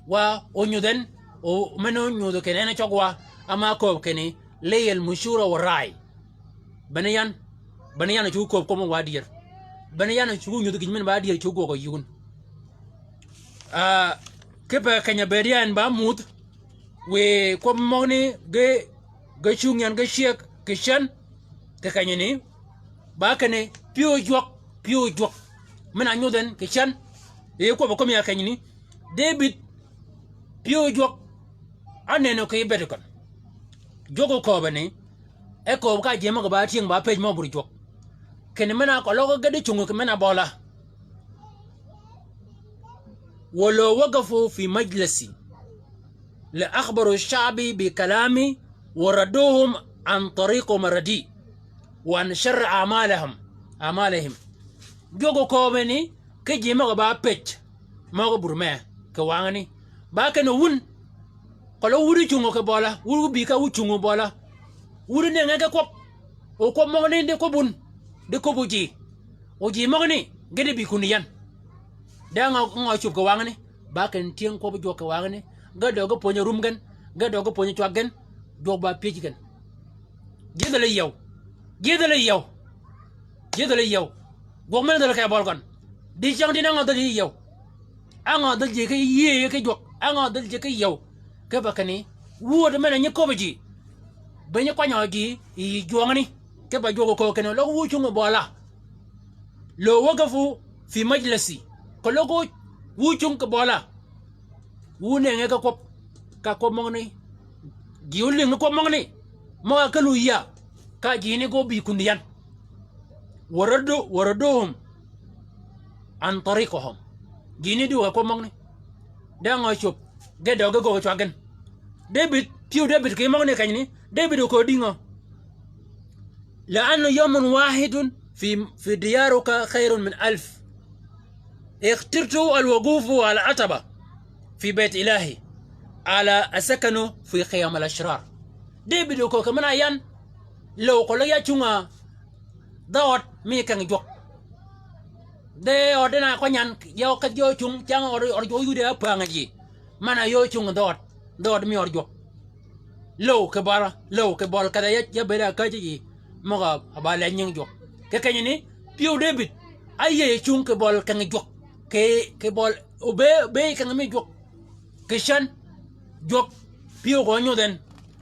wa onyudh en, o men onyudhi ken en cøg wa, ama köbbi kinni, liyel mushura wa ray. Bene yan, bene yan cuggi köbbi kwøb mø wa dyër. Bene yan cuggi nyudhi gïn men ba dyër cuggi gwøg yï wun. Ah, kipe keny-a bëëd yan ba mudh, wiy kwøb møgani ge, ge cungi yan ge cyëg kì cen, kì kenyani, ba kinni pyëw jwøk, pyëw jwøk. Men-a nyudh en kì cen, e kwøb-a kömi ya kenyani, Debïd, pyëw jwøk, ánëno kì bëëd gøn. Jwøk okööbeni, e kööb ka ji møg-a ba tyëng ba pëj mø bur jwøk. Kinni men-a keløg ge di cungi kì men-a bøla. Wa law waqafu fi majlisi la akhbaru ash-sha'bi bi kalami wa radduhum an tariqihim ar-radi wa an sharri a'malihim, a'malihim. Jwøk okööbeni, ki ji møg-a ba pëj møg-a bur mee kì wangani. Ba kinni wun, keløg wun di cungo kì bøla, wun di bï ka wun cungo bøla. Wun di nënge ki kwøb. O kwøb møgani di kwøb wun, di kwøb oji. Oji møgani, ge di bï kun yan. De ngø, ngø cub kì wangani, ba kinni tyëng kwøb jwøk kì wangani, ge døøg ge pwönyi rum gen, ge døøg ge pwönyi cwag gen, jwøk ba pyëj gen. Jidhøl yiew. Jidhøl yiew. Jidhøl yiew. Gwøg men dhøl kì bøl gøn. Dicäng dïn á ngø dhøl yiew. Á ngø dhøl ji ki yie ki jwøk. Á ngø dhøl ji ki yiew. Kipe kinni, wuöd men-a nyi köbbi ji, be nyi kwanyø ji yi jwøngani. Kipe jwøk okööb kinni, keløg wu cungi bøla. Law waqafu fi majlisi. Keløg wu cungi kì bøla. Wu nënge ki kwøb, ka kwøb møgani. Ji ólïngi kwøb møgani. Møg-a kelli yïa, ka jini ge óbï kun yan. Wa raddu, wa radduhum an tariqihim. Jini di wa kwøb møgani. De ngø cub, ge døøg ge göggi cwag gen. Debïd, pyëw Debïd kì møgani kenyani, Debïd okööb dïngø. Li anna yawmun wahidun fi, fi diyarika khayrun min alf. Ikhtartu al-wuqufa ala ataba fi bayt ilahi, ala asakanu fi khiyam al-ashrar. Debïd okööb kì men-a yan, löw keløg ya cunga dhø ød mi keng jwøk. Dhø ød en-a kwany yan, ya ókedh ya ócung, cang ød, ød jwøk yudi ápängi ji. Men-a ya ócung dhø ød, dhø ød mi ød jwøk. Löw kì bøl, löw kì bøl kedhe ya, ya bëëd a käjji ji, møg-a ba leny nying jwøk. Kì kenyani, pyëw Debïd, áyïëy cung kì bøl keng jwøk. Kì, kì bøl, obëëy, obëëy keng mi jwøk. Kì cän, jwøk, pyëw gø nyudh en,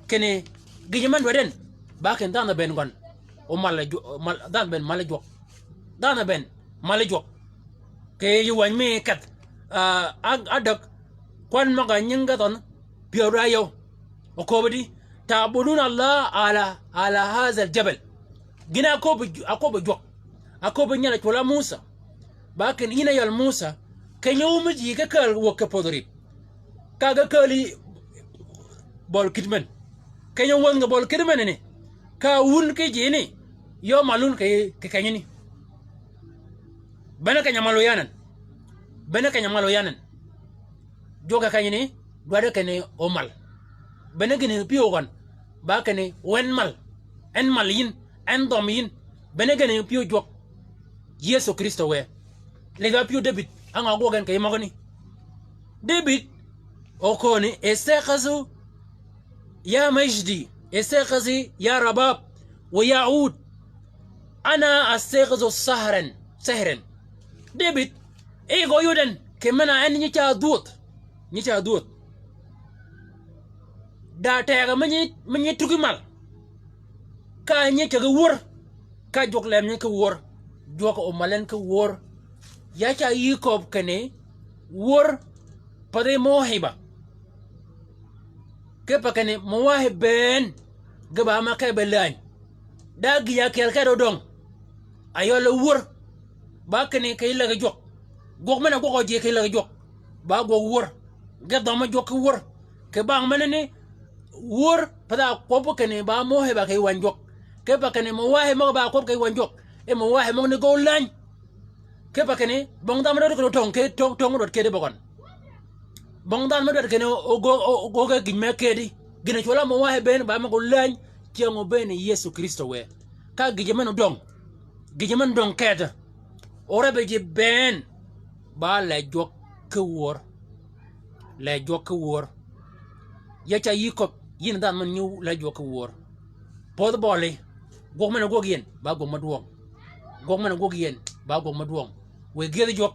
kinni, gïjø men dwaddi en, ba kinni dhanhø bënn gøn. Omal jwøk, mal, dhanhø bënn mal jwøk. Dhanhø bënn mal jwøk. Kì yij wäny mi kedh, ah, á, ádäg, kwan møg-a nyingi ge dhønh, pyëw da yøw. Oköbbi di, ta'buduna Allah ala, ala hadha al-jabal. Gïn-a áköbbi, áköbbi jwøk. Áköbbi nyel a cwøl á Musa. Ba kinni yïn a yøl Musa, keny-a ómi ji ki kääl wäg kì pödhi rïp. Ka ge kääl yi bøl kït men. Keny-a wänh kì bøl kït men ni. Ka wun ki ji ni, yø mal wun kì, kì kenyani. Bene keny-a mal oyanen. Bene keny-a mal oyanen. Jwøk kì kenyani, dwaddi kinni omal. Bene gïn pyëw gøn, ba kinni o en mal. En mal yïn, en dhøm yïn. Bene gïn pyëw jwøk. Yëso Krïstø wë. Lidh ba pyëw Debïd, á ngø gwøg en kì yij møgani. Debïd, okööni, istiqidhu ya majdi, istiqidhi ya rabab, wa ya ud. Ana astiqidhu sahran, sahran. Debïd, e gø yod en, kì men-a en nyi ca dhwödh. Nyi ca dhwödh. Da tegø me nyi, me nyi tugi mal. Ka nyi cägi wör. Ka jwøk lem nyi ki wör. Jwøk omal en ki wör. Ya ca yï köbbi kinni, wör, pathi mawhiba. Kipe kinni, mawahib bënn, ge ba ma ke be läny. Da gïj-a ákyel kedi odøng. Ayøl wör. Ba kinni kì yij läg jwøk. Gwøg men-a gwøg ji kì yij läg jwøk. Ba gwøg wör. Ge dhøm jwøk ki wör. Kì bang menani wör, path-a kwøb kinni ba mawhiba kì yij wäny jwøk. Kipe kinni mawahib møg-a ba kwøb kì yij wäny jwøk. E mawahib møgani ge óläny. Kipe kinni, bong dhanhø me dwaddi kinni otøng ke, tøng, tøng dwaddi kedi bøgøn. Bong dhanhø me dwaddi kinni o, o, o, ogöggi gïn me kedi. Gïn-a cwøl á mawahib bënn ba møg-a óläny, cyäng obënn Yëso Krïstø wë. Ka gïjø men odøng, gïjø men odøng keti, orebbi ji bënn, ba lejjwøk ki wör. Lejjwøk ki wör. Ya ca yï köbbi, yïn dhanhø men nyi lejjwøk ki wör. Pödhi bøli, gwøg men-a gwøg yi en, ba gwøg mø dwøng. Gwøg men-a gwøg yi en, ba gwøg mø dwøng. Wiy gyëdhi jwøk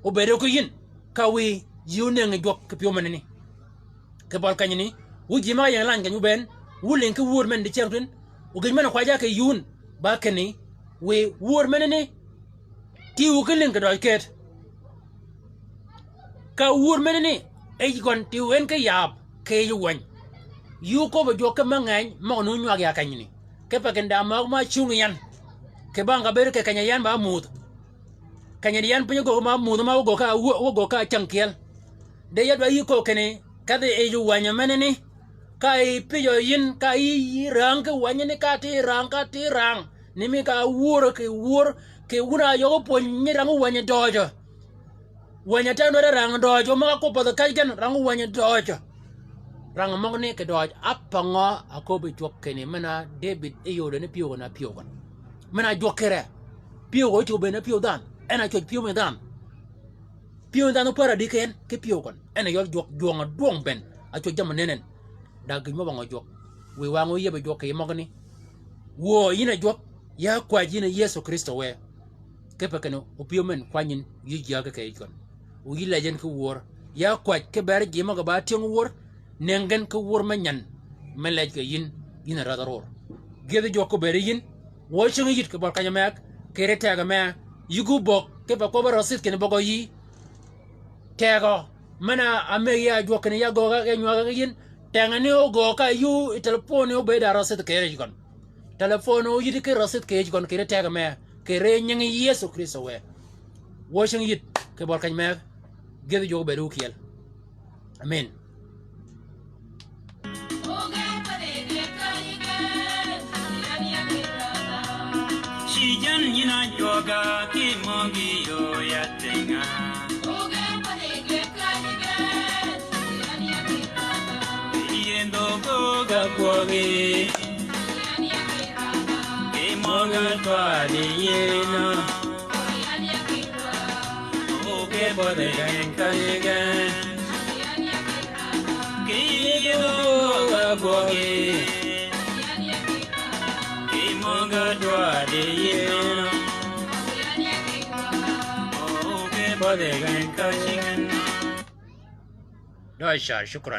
obëëd ki yïn, ka wiy yï onëngi jwøk kì pyëw menani. Kì bøli kenyani, wu ji møg-a ying lany keny wu bënn, wu lïng ki wör men diceng twin, o gïj men-a kwajja kì yïn, ba kinni, wiy wör menani, tiw ki lïng kì døøj ket. Ka wör menani, yij gøn tiw en ki yab, kì yij wäny. Yï oköbbi jwøk ki me ngeny, møg-a nu nywag ya kenyani. Kipe kinni da møg-a cungi yan. Kì bang ka bëëd kì keny-a yan ba mudh. Keny-a di yan piny ogöggi ma mudh ma wø göggi ka, wø, wø göggi ka cäng kyel. De ya dwaddi yï köbbi kinni, kedhi yij wäny menani. Ka yï pïjø yïn, ka yï, yï rang ki wänyani, ka ti rang, ka ti rang. Ni mi ka wör kì wör, kì wun-a yøg pwönyi rang wäny døøjø. Wäny-a teng dwaddi rang døøjø, møg-a kwøb path käj gen rang wäny døøjø. Rang møgani kì døøj, ápà ngø aköbbi jwøk kinni, men-a Debïd óyode ni pyëw gøn a pyëw gøn. Men-a jwøk kire, pyëw gø ócwöb bënn a pyëw dhanhø, en a cwäj pyëw mi dhanhø. Pyëw mi dhanhø opär adi ki en, ki pyëw gøn. En a yøl jwøk, jwøng-a dwøng bënn, a cwäj jammì nënnì. Da gïj mø ba ngø jwøk. Wiy wangø óyieb jwøk kì yij møgani. Wuö, yïn a jwøk, ya kwäj yïn a Yëso Krïstø wë. Kipe kinni, opyëw men kwany yïn, yï jyääg ki kì yij gøn. O yï lej en ki wör. Ya kwäj, ki beri ji møg-a ba tyëng wör, nëng gen ki wör me nyan, me lej kì yïn, yïn a rädh aror. Gyëdhi jwøk kobëëd yi yïn, wø cing yït kì bøli keny-a megø, kì ri tegø megø, yï gu bögg, kipe kwøbbi røthith kinni bøgø yï. Tegø, men-a ámëggi ya jwøk kinni ya göög-a ge nywag-a ge yïn, teng-a ni ogöög ka yï yi telipon ni obëëd da røthith kì yij gøn. Telipon ni óyïddi ki røthith kì yij gøn kì ri tegø megø, kì ri nyingi Yëso Krïstø wë. Wø cing yït, kì bøli keny-a megø, gyëdhi jwøk obëëd wu kyel. Amen. Ci jan yïn a jwøg-a ki møgí yöö ya tïnga. Yien dhøg-a gwøgi. Ki møg-a dwaddi yïn-a. Oke bødhi gen kanyge. Ki yïn dhøg-a gwøgi. Ki møg-a dwaddi yïn-a. Oke bødhi gen kanyge. Døøj car, shukran.